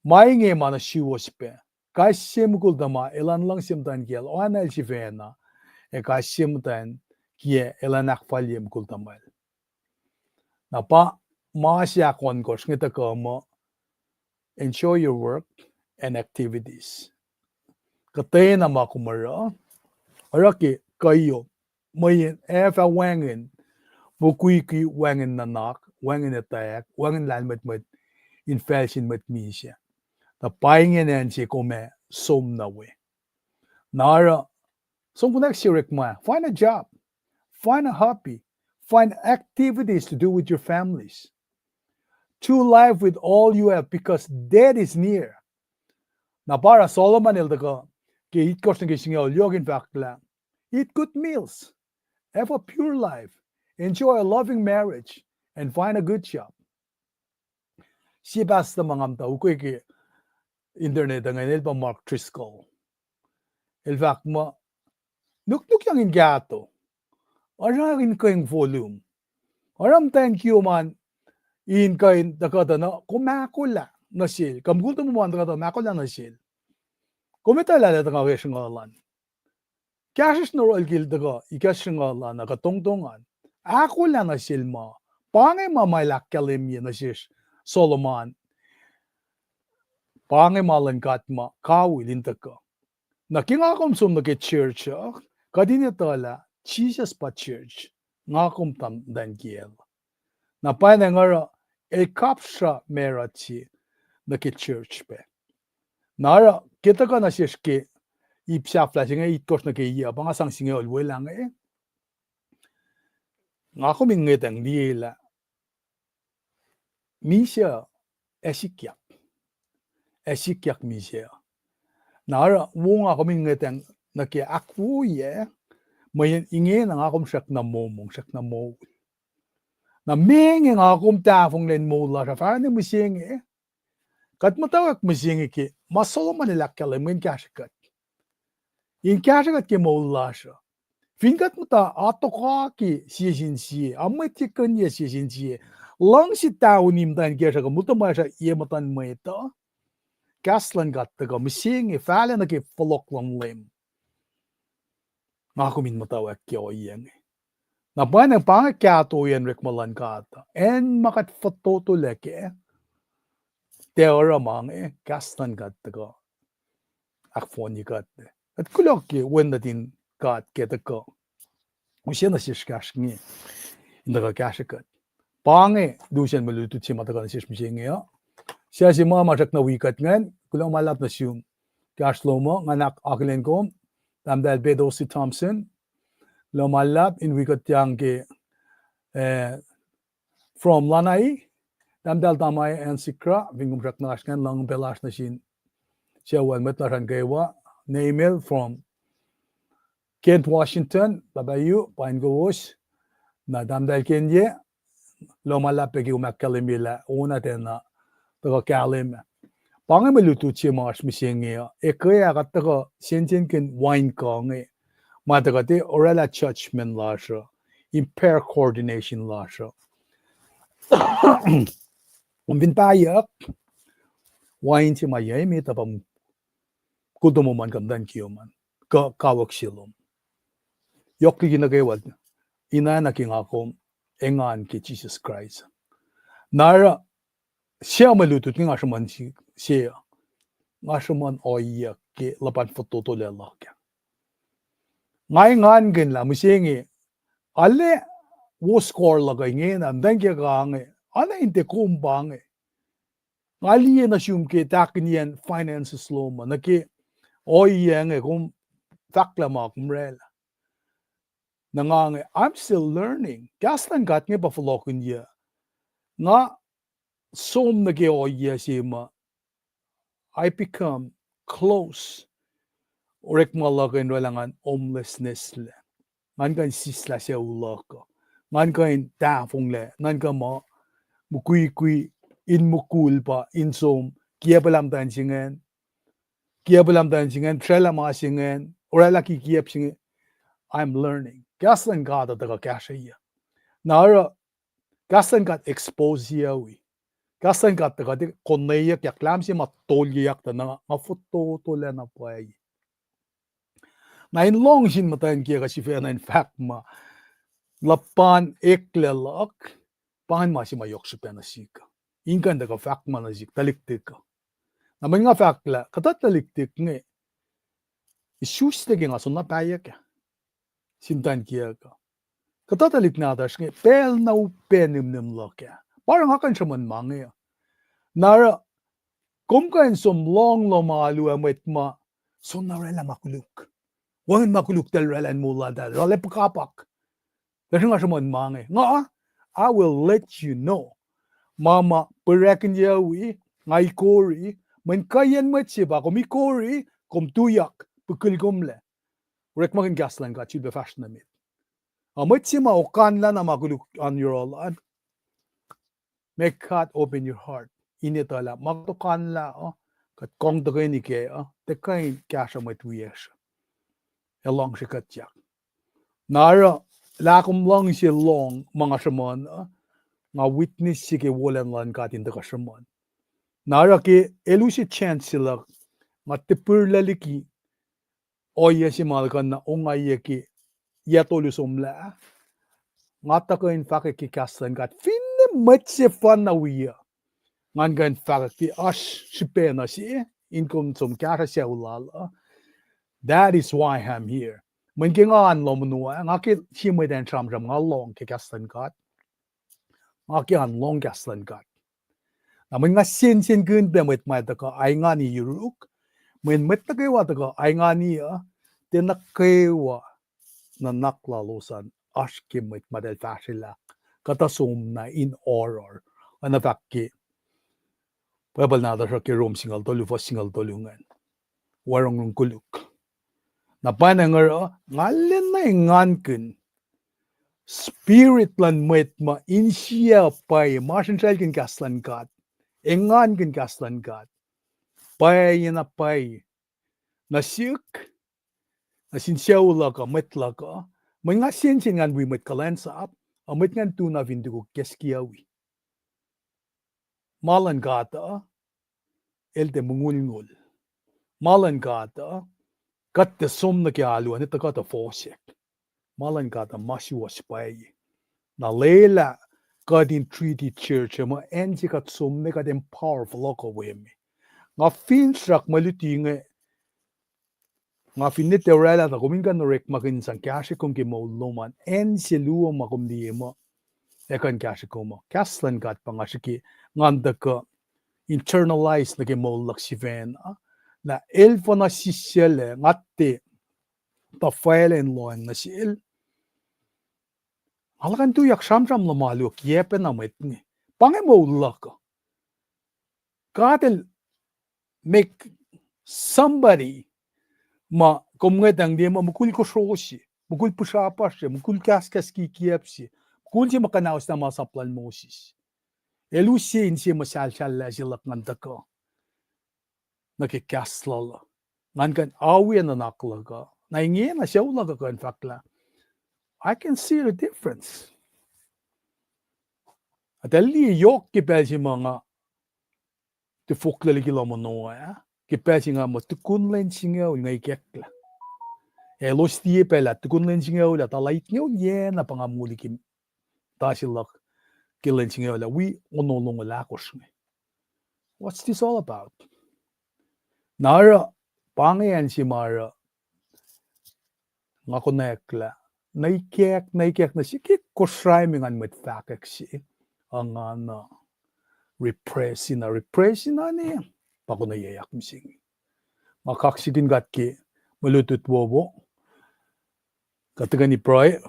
Ma inge ma nuh suwos pac. Kais sie mukul tuhma elan luhngse muhtwacn kiyacl oacna el sifacna, ac kais sie muhtwacn kiyac elan ahkfalye mukul tuhmwacl. Na pa ma se ahkohnkohsr inge tuhkuh muh enjoy your work and activities. Kuhtwena ma kom oruh, oruh ke kuhiyo, mweyen ac fah wacngihn mukwikwi, wacngihn nuhnak, wacngihn etwacack, wacngihn lahlmwetmwet in facl sin mwet misac. Tuh pa ingacn acn se kom ac som nuh we. Na oruh, som konwacack se orekma, find a job, find a hobby, find activities to do with your families. Do life with all you have because death is near. Na pa oruh Solomon el tuhkuh ke itkohsr nuh ke singucul yohk in fahk lah, eat good meals, have a pure life, enjoy a loving marriage, and find a good job. Sie pastor ma nga muhta ukwe ke internet ingacn, el pa Mark Driscoll. El fahk muh, nuknukyang in kahto, oruh in kuh in volume, oruh muhtwacn kiyom an in kuh in tuhkuhtuh na kom ahkolah nuh sel, kuh mukul tuhma an tuhkuhtuh ma ahkolah nuh sel. Kom etuh lah el tuhkuh ke sruhnguhl an, kahsruhsr na oruh el kil tuhkuh ikacsr sruhnguhl an uh kuh tongtong an, ahkolah nuh sel ma. Pa inge ma ma el ahkkahlwemye nuh sesr Solomon. Pa inge ma luhn God ma kawihl in tuhkuh. Na ke nga kom som nuh ke church uh, kuht in etuh lah Jisus pa church, nga kom muhtwacn kiyacl. Na pwacnwacng oruh el kapsra marut se nuh ke church pac. Na oruh ke tuhkuh nuh sesr ke ip sahflah se inge itkohsr nuh ke yac, pa nga sang singucul welah inge. Nga kom in ngwetacng liyelah misac ac sikyak. Ac sikyak misac. Na oruh wo nga kom in ngwetacng nuh ke ahkwoyac, mweyen ingena nga kom srackna momong, srackna moul. Na meac nga kom tahfonglac in moul lasr uh, fahsr na mihsenge. Kuht muhtwacwacack mihsenge ke ma Solomon el ahkkahlwemye in kahsrwe kuht, in kahsrwe kuht ke moul lasr uh. Fin kuht muhta atoka ke sie sin sie, amwetye kuhniyac sie sin sie, luhngse taunuh muhtwacn kiyuhk uh, muhtuhn mwesruh ye muhtuhn mwet uh, kahs luhn God tuhkuh mihsenge fahlac nuh ke fohlohk luhn Leum. Nga kom in muhtwacwacack ke ohiyac inge. Na pwacnwacng pa inge kahtoiyacn orekma luhn God uh. Acn ma kuht fototolac kac, tiac oruh ma inge, kahs luhn God tuhkuh ahkfohnye kuht. Kuht kuloh ke wen nuhtin God ke tuhkuh use nuh sesr kahsruh inge, in tuhkuh kahsrwe kuht. Pa inge lusen mwe lutlut se ma tuhkuh nuh sesr mihsenge uh. Suc se ma ma srackna wi kuht ingacn, kuloh ma luhlahp nuh sum. Kahsruh lom uh, nga akihlen kom, Tahmtahel Pedosi Thompson, kuloh ma luhlahp in wi kuhtyang ke, eh, from Lanai, Tahmtahel Tamai Ansikra, fin kom srackna oasr ingacn, luhngse pac lasr nuh sin sucu lal mwet lasr an kwewa, Neimel from Kent, Washington, Pahpah Yu, pain kowos, na Tahmtahel Kenye, kuloh ma luhlahp pac ke kom ahkkahlwemye lah ona tiacna tuhkuh kahlwem. Pa inge mwe lutlut se ma oasr mihsenge uh, ekuh ah kuht tuhkuh sensenkackihn wain kuh inge, ma tuhkuh tiac orwaclah judgment lasr uh, impair coordination lasr uh. Kom fin pahyuck, wain se ma yac emet uh pa koltomuhman kuh muhtwacn kiyom an, kuh kawuck se lom. Yohk liki nuh kwewa, ina na ke nga kom engan ke Jisus Kraist. Na oruh, suc mwe lutlut inge nga sruhmuhn se, nga sruhmuhn ohiyac ke luhpan fototolac luhk ah. Nga engankihn lah mihsenge, arlac wo score luhk uh ingena, muhtwacn kiyuhk uh inge, arlac in tiac kom pa inge. Nga liye nuh sum ke tahkihnyacn finances lom uh, nuh ke ohiyac inge kom fahklah ma kom orwaclah. Na nga inge, I'm still learning. Kahs luhn God inge pa fohlohkihnyuc. Nga som nuh ke ohiyac se ma I become close orekma luhk uh in orwaclah ngan homelessness lac. Ngan kuh in sislah sucu luhk uh. Ngan kuh in tahfonglac nuhnkuh muh mukwikwi in mukul pa in som, kiacpwelah muhtwacn se ingacn, kiacpwelah muhtwacn se ingacn, traclah ma se ingacn, orwaclah kikiacp se inge. I'm learning. Kahs luhn God uh tuhkuh kahsrweyuc. Na oruh, kahs luhn God expose-yuc wi. Kahs luhn God tuhkuh tiac konweyuckyak, lahm se ma tolyeyuck tuh na nga fototolac na pwacye. Na in lohng sin muhtwacn kiyuhk uh sifacna in fahk muh luhpan eklac luhk, pa ingacn ma se ma yohk srihpac nuh sihk uh. In kuh in tuhkuh fahk ma nuh sihk tuhlihk tihk uh. Na mweyen nga fahk lah kuhtuh tuhlihk tihk inge, isuslac ke nga soenna pahyuck ah sin muhtwacn kiyuhk uh. Kuhtuh tuhlihk nahtuhsr inge pacl na upac nimnim luhk ah. Pa oruh nga kuh in sruhmuhn ma inge uh. Na oruh kom kuh in som lohng lohm alu ah mwet ma soenna orwaclah ma koluk. Wacngihn ma koluk tahl orwaclah in moul laltahl, arlac puhkapak. Tuhsruhk nga sruhmuhn ma inge. Nga, I will let you know. Ma ma pwacrkihnyuc wi, nga ikori, mweyen kuhiyacn mwet se pa kom ikori, kom tuyak, pihkihn komlac. Orekmakihn kahs luhn God, sulpac fahsr nuh met. A mwet se ma okanlah na ma koluk an yohrohl an, may God open your heart. In etuh lah ma kuht okanlah uh, kuht kong tuhkweni kac uh, tiac kuh in kahsruh mwet wiyacsr. Ac luhngse kuhtyak. Na oruh, lah kom luhngse lohng ma nga sruhmuhn uh, nga witness se ke wolacna luhn God in tuhkuh sruhmuhn. Na oruh ke el use chance se luhk, nga tipirlac liki ohiyac se ma el kuh na ongaiyac ke yac tolu somlah, nga tuhkuh in fahkwack ke kahs luhn God. Finne mwet sefanna wi uh, ngan kuh in fahkwack ke oasr srihpac na se, in kom som kahsruh sucu lal uh. That is why I'm here. Mweyen ke nga oan lohm nuh ah, nga ke sie mwet acn sramsram, nga lohng ke kahs luhn God. Nga ke oan lohng kahs luhn God. Na mweyen nga sensenkihn pac mwet ma tuhkuh ingani yuruk, mweyen mwet nuh kwewa tuhkuh ingani uh, tiac nuh kwewa nuhnak lalos an oasr ke mwet ma eltahl fahsrelahk, kuhtuh som na in oruh, oacna fahk ke Bible nahtuhsr uh ke Rom singucul tolu, fuhs singucul tolu ingacn. Wacngihn koluk. Na pa na nga oruh, nga lwen na engankihn spirit luhn mwet ma insiyac pwacye, ma srihsraclkihn kahs luhn God, engankihn kahs luhn God, pwacye na pwacye, nuh sihk, nuh sin sucu luhk uh, mwet luhk uh, mweyen nga sensen ngan wi mwet kuhlwacnsap, uh, mwet ngan tu na fin tukuk ke skiawi. Ma luhn God uh, el tiac mongulngul. Ma luhn God uh, kuht tiac som nuh ke alu an, tuhkuh tuh fohsack. Ma luhn God uh ma suwohs pwacye. Na lwelah kuht in treat the church uh muh acn se kuht som nuh kuht empower fohlohk uh we me. Nga finsrak mwe luti inge, nga finne tiac oraclah tuh kom in kuh in orekmakihn sang kahsrwe kom ke moul lom an, acn se luo ma kom liye muh ac kuh in kahsrwe kom uh. Kahs luhn God pa nga srihke ngan tuhkuh internalize nuh ke moul luhk sifacna. Na el fuhnuh sisaclac, nga tiac tuhfahlah in lohacng nuh sel. Nga luhkuhn tuyak sramsram luhn alu uh kiacpacna mwet inge. Pa inge moul luhk uh. God el make somebody ma kom ngwetacng liye muh mukul kosro se, mukul pihsrapasr se, mukul kahskahs kikiacp se, mukul se ma kuhnauslah masap lal Moses. El use inse muhsahlsahllah se luhk ngan tuhkuh nuh ke kahs lal uh. Ngan kuh in awi nuhnak luhk uh. Na ingena sucu luhk uh kuh in fahk lah, I can see the difference. Atac liye yohk ke pacl se ma nga tifoklac liki lohm ono ah, ke pacl se nga muh tukun lwen singucul nga ikacklah. Elos liye pacl ah tukun lwen singucul ah, tala itngucul yacna pa nga moli ke tasi luhk ke lwen singucul ah, wi ono longoul ahkosr inge. What's this all about? Na oruh, pa inge acn se ma oruh nga konwacack lah, na ikack, na ikack nuh sihk ke Kosrae me ngan mwet fahkwack se, a nga na repress na, repress na ne, pa konwacack mihsenge. Nga kaksakihn God ke mwe lutlut wowo. Kuht tuhkweni pruhe,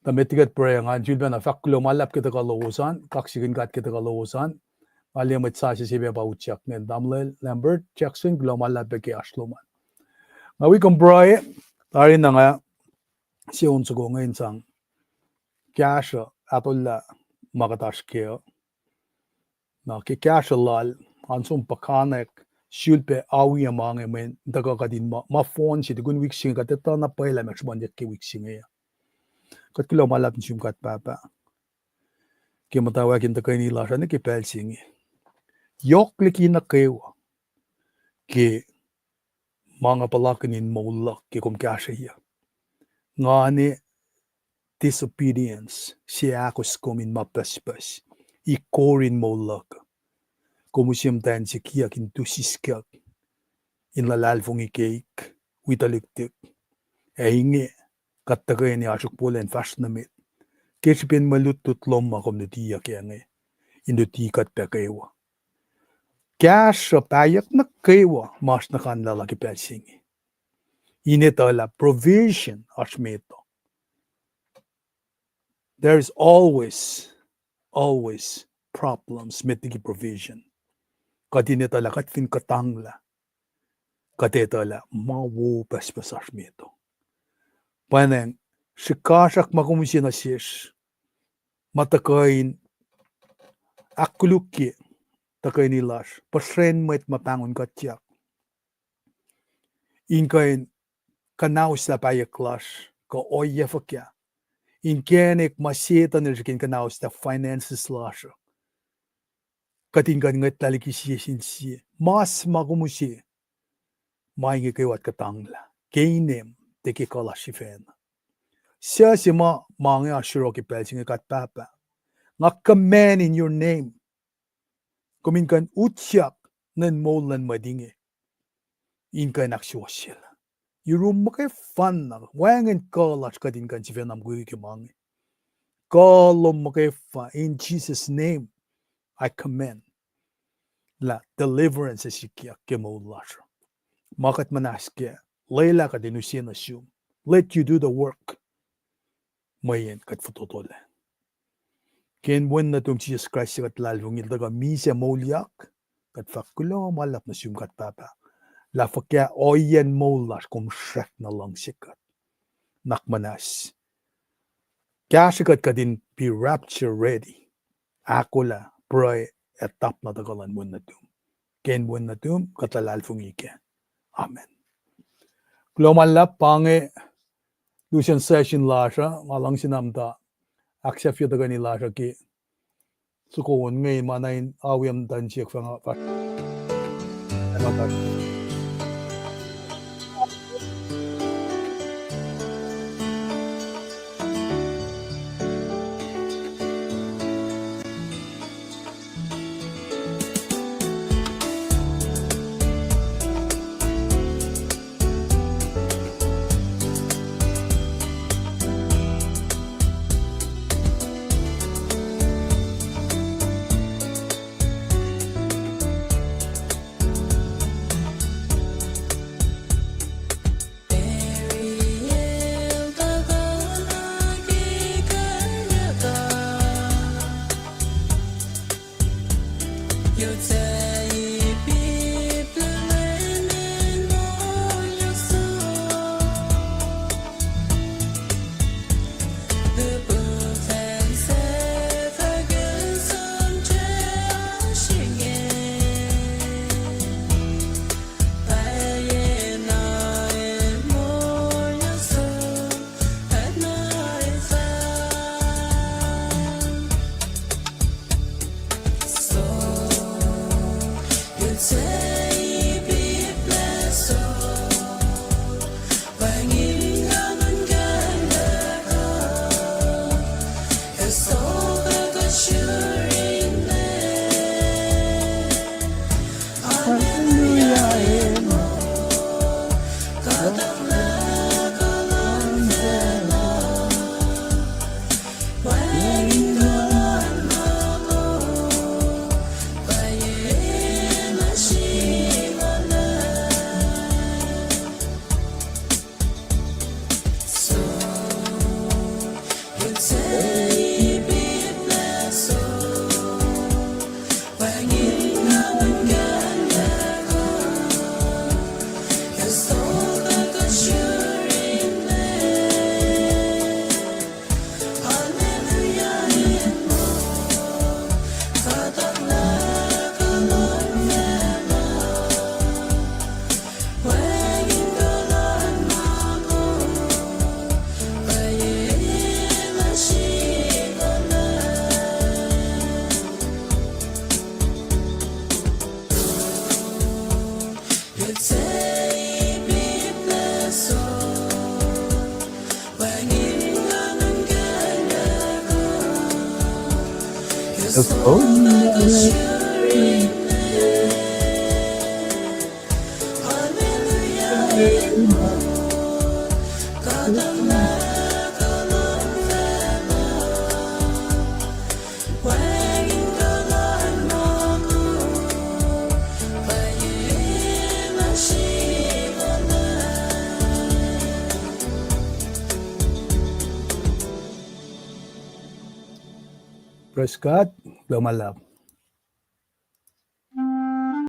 tuh met liki kuht pruhe ngan sulpacna fahk kuloh ma luhlahp ke tuhkuh lowos an, kaksakihn God ke tuhkuh lowos an. Nga liye mwet sasuc se pac pa utyak ingacn, Tamuhlwel Lambert Jackson, kuloh ma luhlahp pac ke oasr lom an. Nga wi kom pruhe, tari na nga se on soko inge in sang kahsruh, ahtolah ma kuht oasr kac uh. Na ke kahsruh lal, an som puhkantwen sulpac awi ma inge mweyen tuhkuh kuht in ma, ma fohn se tukun wik se inge kuht etuh na pwacye lah ma sruhmuhnyuck ke wik se inge uh. Kuht kuloh ma luhlahp nuh sum God Pahpah ke muhtwacwacack in tuhkweni lasr uh nuh ke pacl se inge. Yohk liki nuh kwewa ke ma nga puhlakihn in moul luhk ke kom kahsrweyuc. Nga ne disobedience, seahkos kom in ma pucspucs, ikor in moul luhk. Kom use muhtwacn se kiyuck in tu siskiyuck, in luhlahlfongi keik, wi tuhlihk tik. Ac inge, kuht tuhkweni oasr ukbola in fahsr nuh met ke srihpen mwe lutlut lom ma kom lutiyuck inge, in luti kuht pac kwewa. Kahsruh pahyuck nuh kwewa ma oasr nuh kain lala ke pacl se inge. In etuh lah provision oasr met uh. There is always, always problems met liki provision. Kuht in etuh lah kuht fin kuhtanglah, kuht etuh lah ma wo pucspucs oasr met uh. Pwacnwacng, srihkasrak ma kom use nuh sesr, ma tuhkuh in ahkkolukye tuhkweni lasr, puhsrwen mwet ma pahngon kuhtyak, in kuh in kuhnauslah pahyuck lasr kuh ohiyac fuhkah, inkacnek ma Setuhn el srihke in kuhnauslah finances lasr uh. Kuht in kuh in ngwetlah liki sie sin sie. Mas ma kom use, ma inge kwewa kuhtanglah ke inem, tiac ke kuh lasr sifacna. Suc se ma, ma inge oasr yohrohl ke pacl se inge God Pahpah, nga command in your name, kom in kuh in utyak nuh in moul luhn mwet inge, in kuh in ahksuwohsyelah. Yurum muhkwena, wacngihn kuh lasr kuht in kuh in sifacna mukwikwi ke ma inge. Kuh lom muhkwena, in Jesus' name, I command lah deliverance ac sikyak ke moul lasr uh. Ma kuht muhnahs kac, lwelah kuht in use nuh sum. Let you do the work. mweyen kuht fototolac. Ke inen Wen nuhtum Jisus Kraist se kuht luhlahlfongi, El tuhkuh misac moulyak, kuht fahk kuloh ma luhlahp nuh sum God Pahpah, lah fuhkah ohiyacn moul lasr kom srackna luhngse kuht. Nuhnak muhnahs, kahsrwe kuht, kuht in be rapture ready, ahkolah pruhe ac tahp na tuhkuh luhn Wen nuhtum. Ke inen Wen nuhtum kuht luhlahlfongi kac. Amen. Kuloh ma luhlahp. Pa inge lusen session lasr uh, nga luhngse na muhta ahksahfye tuhkweni lasr uh ke soko on inge, ma na in awiyac muhtuhn siyuck fah nga fahsr. Praise God. Kuloh ma luhlahp.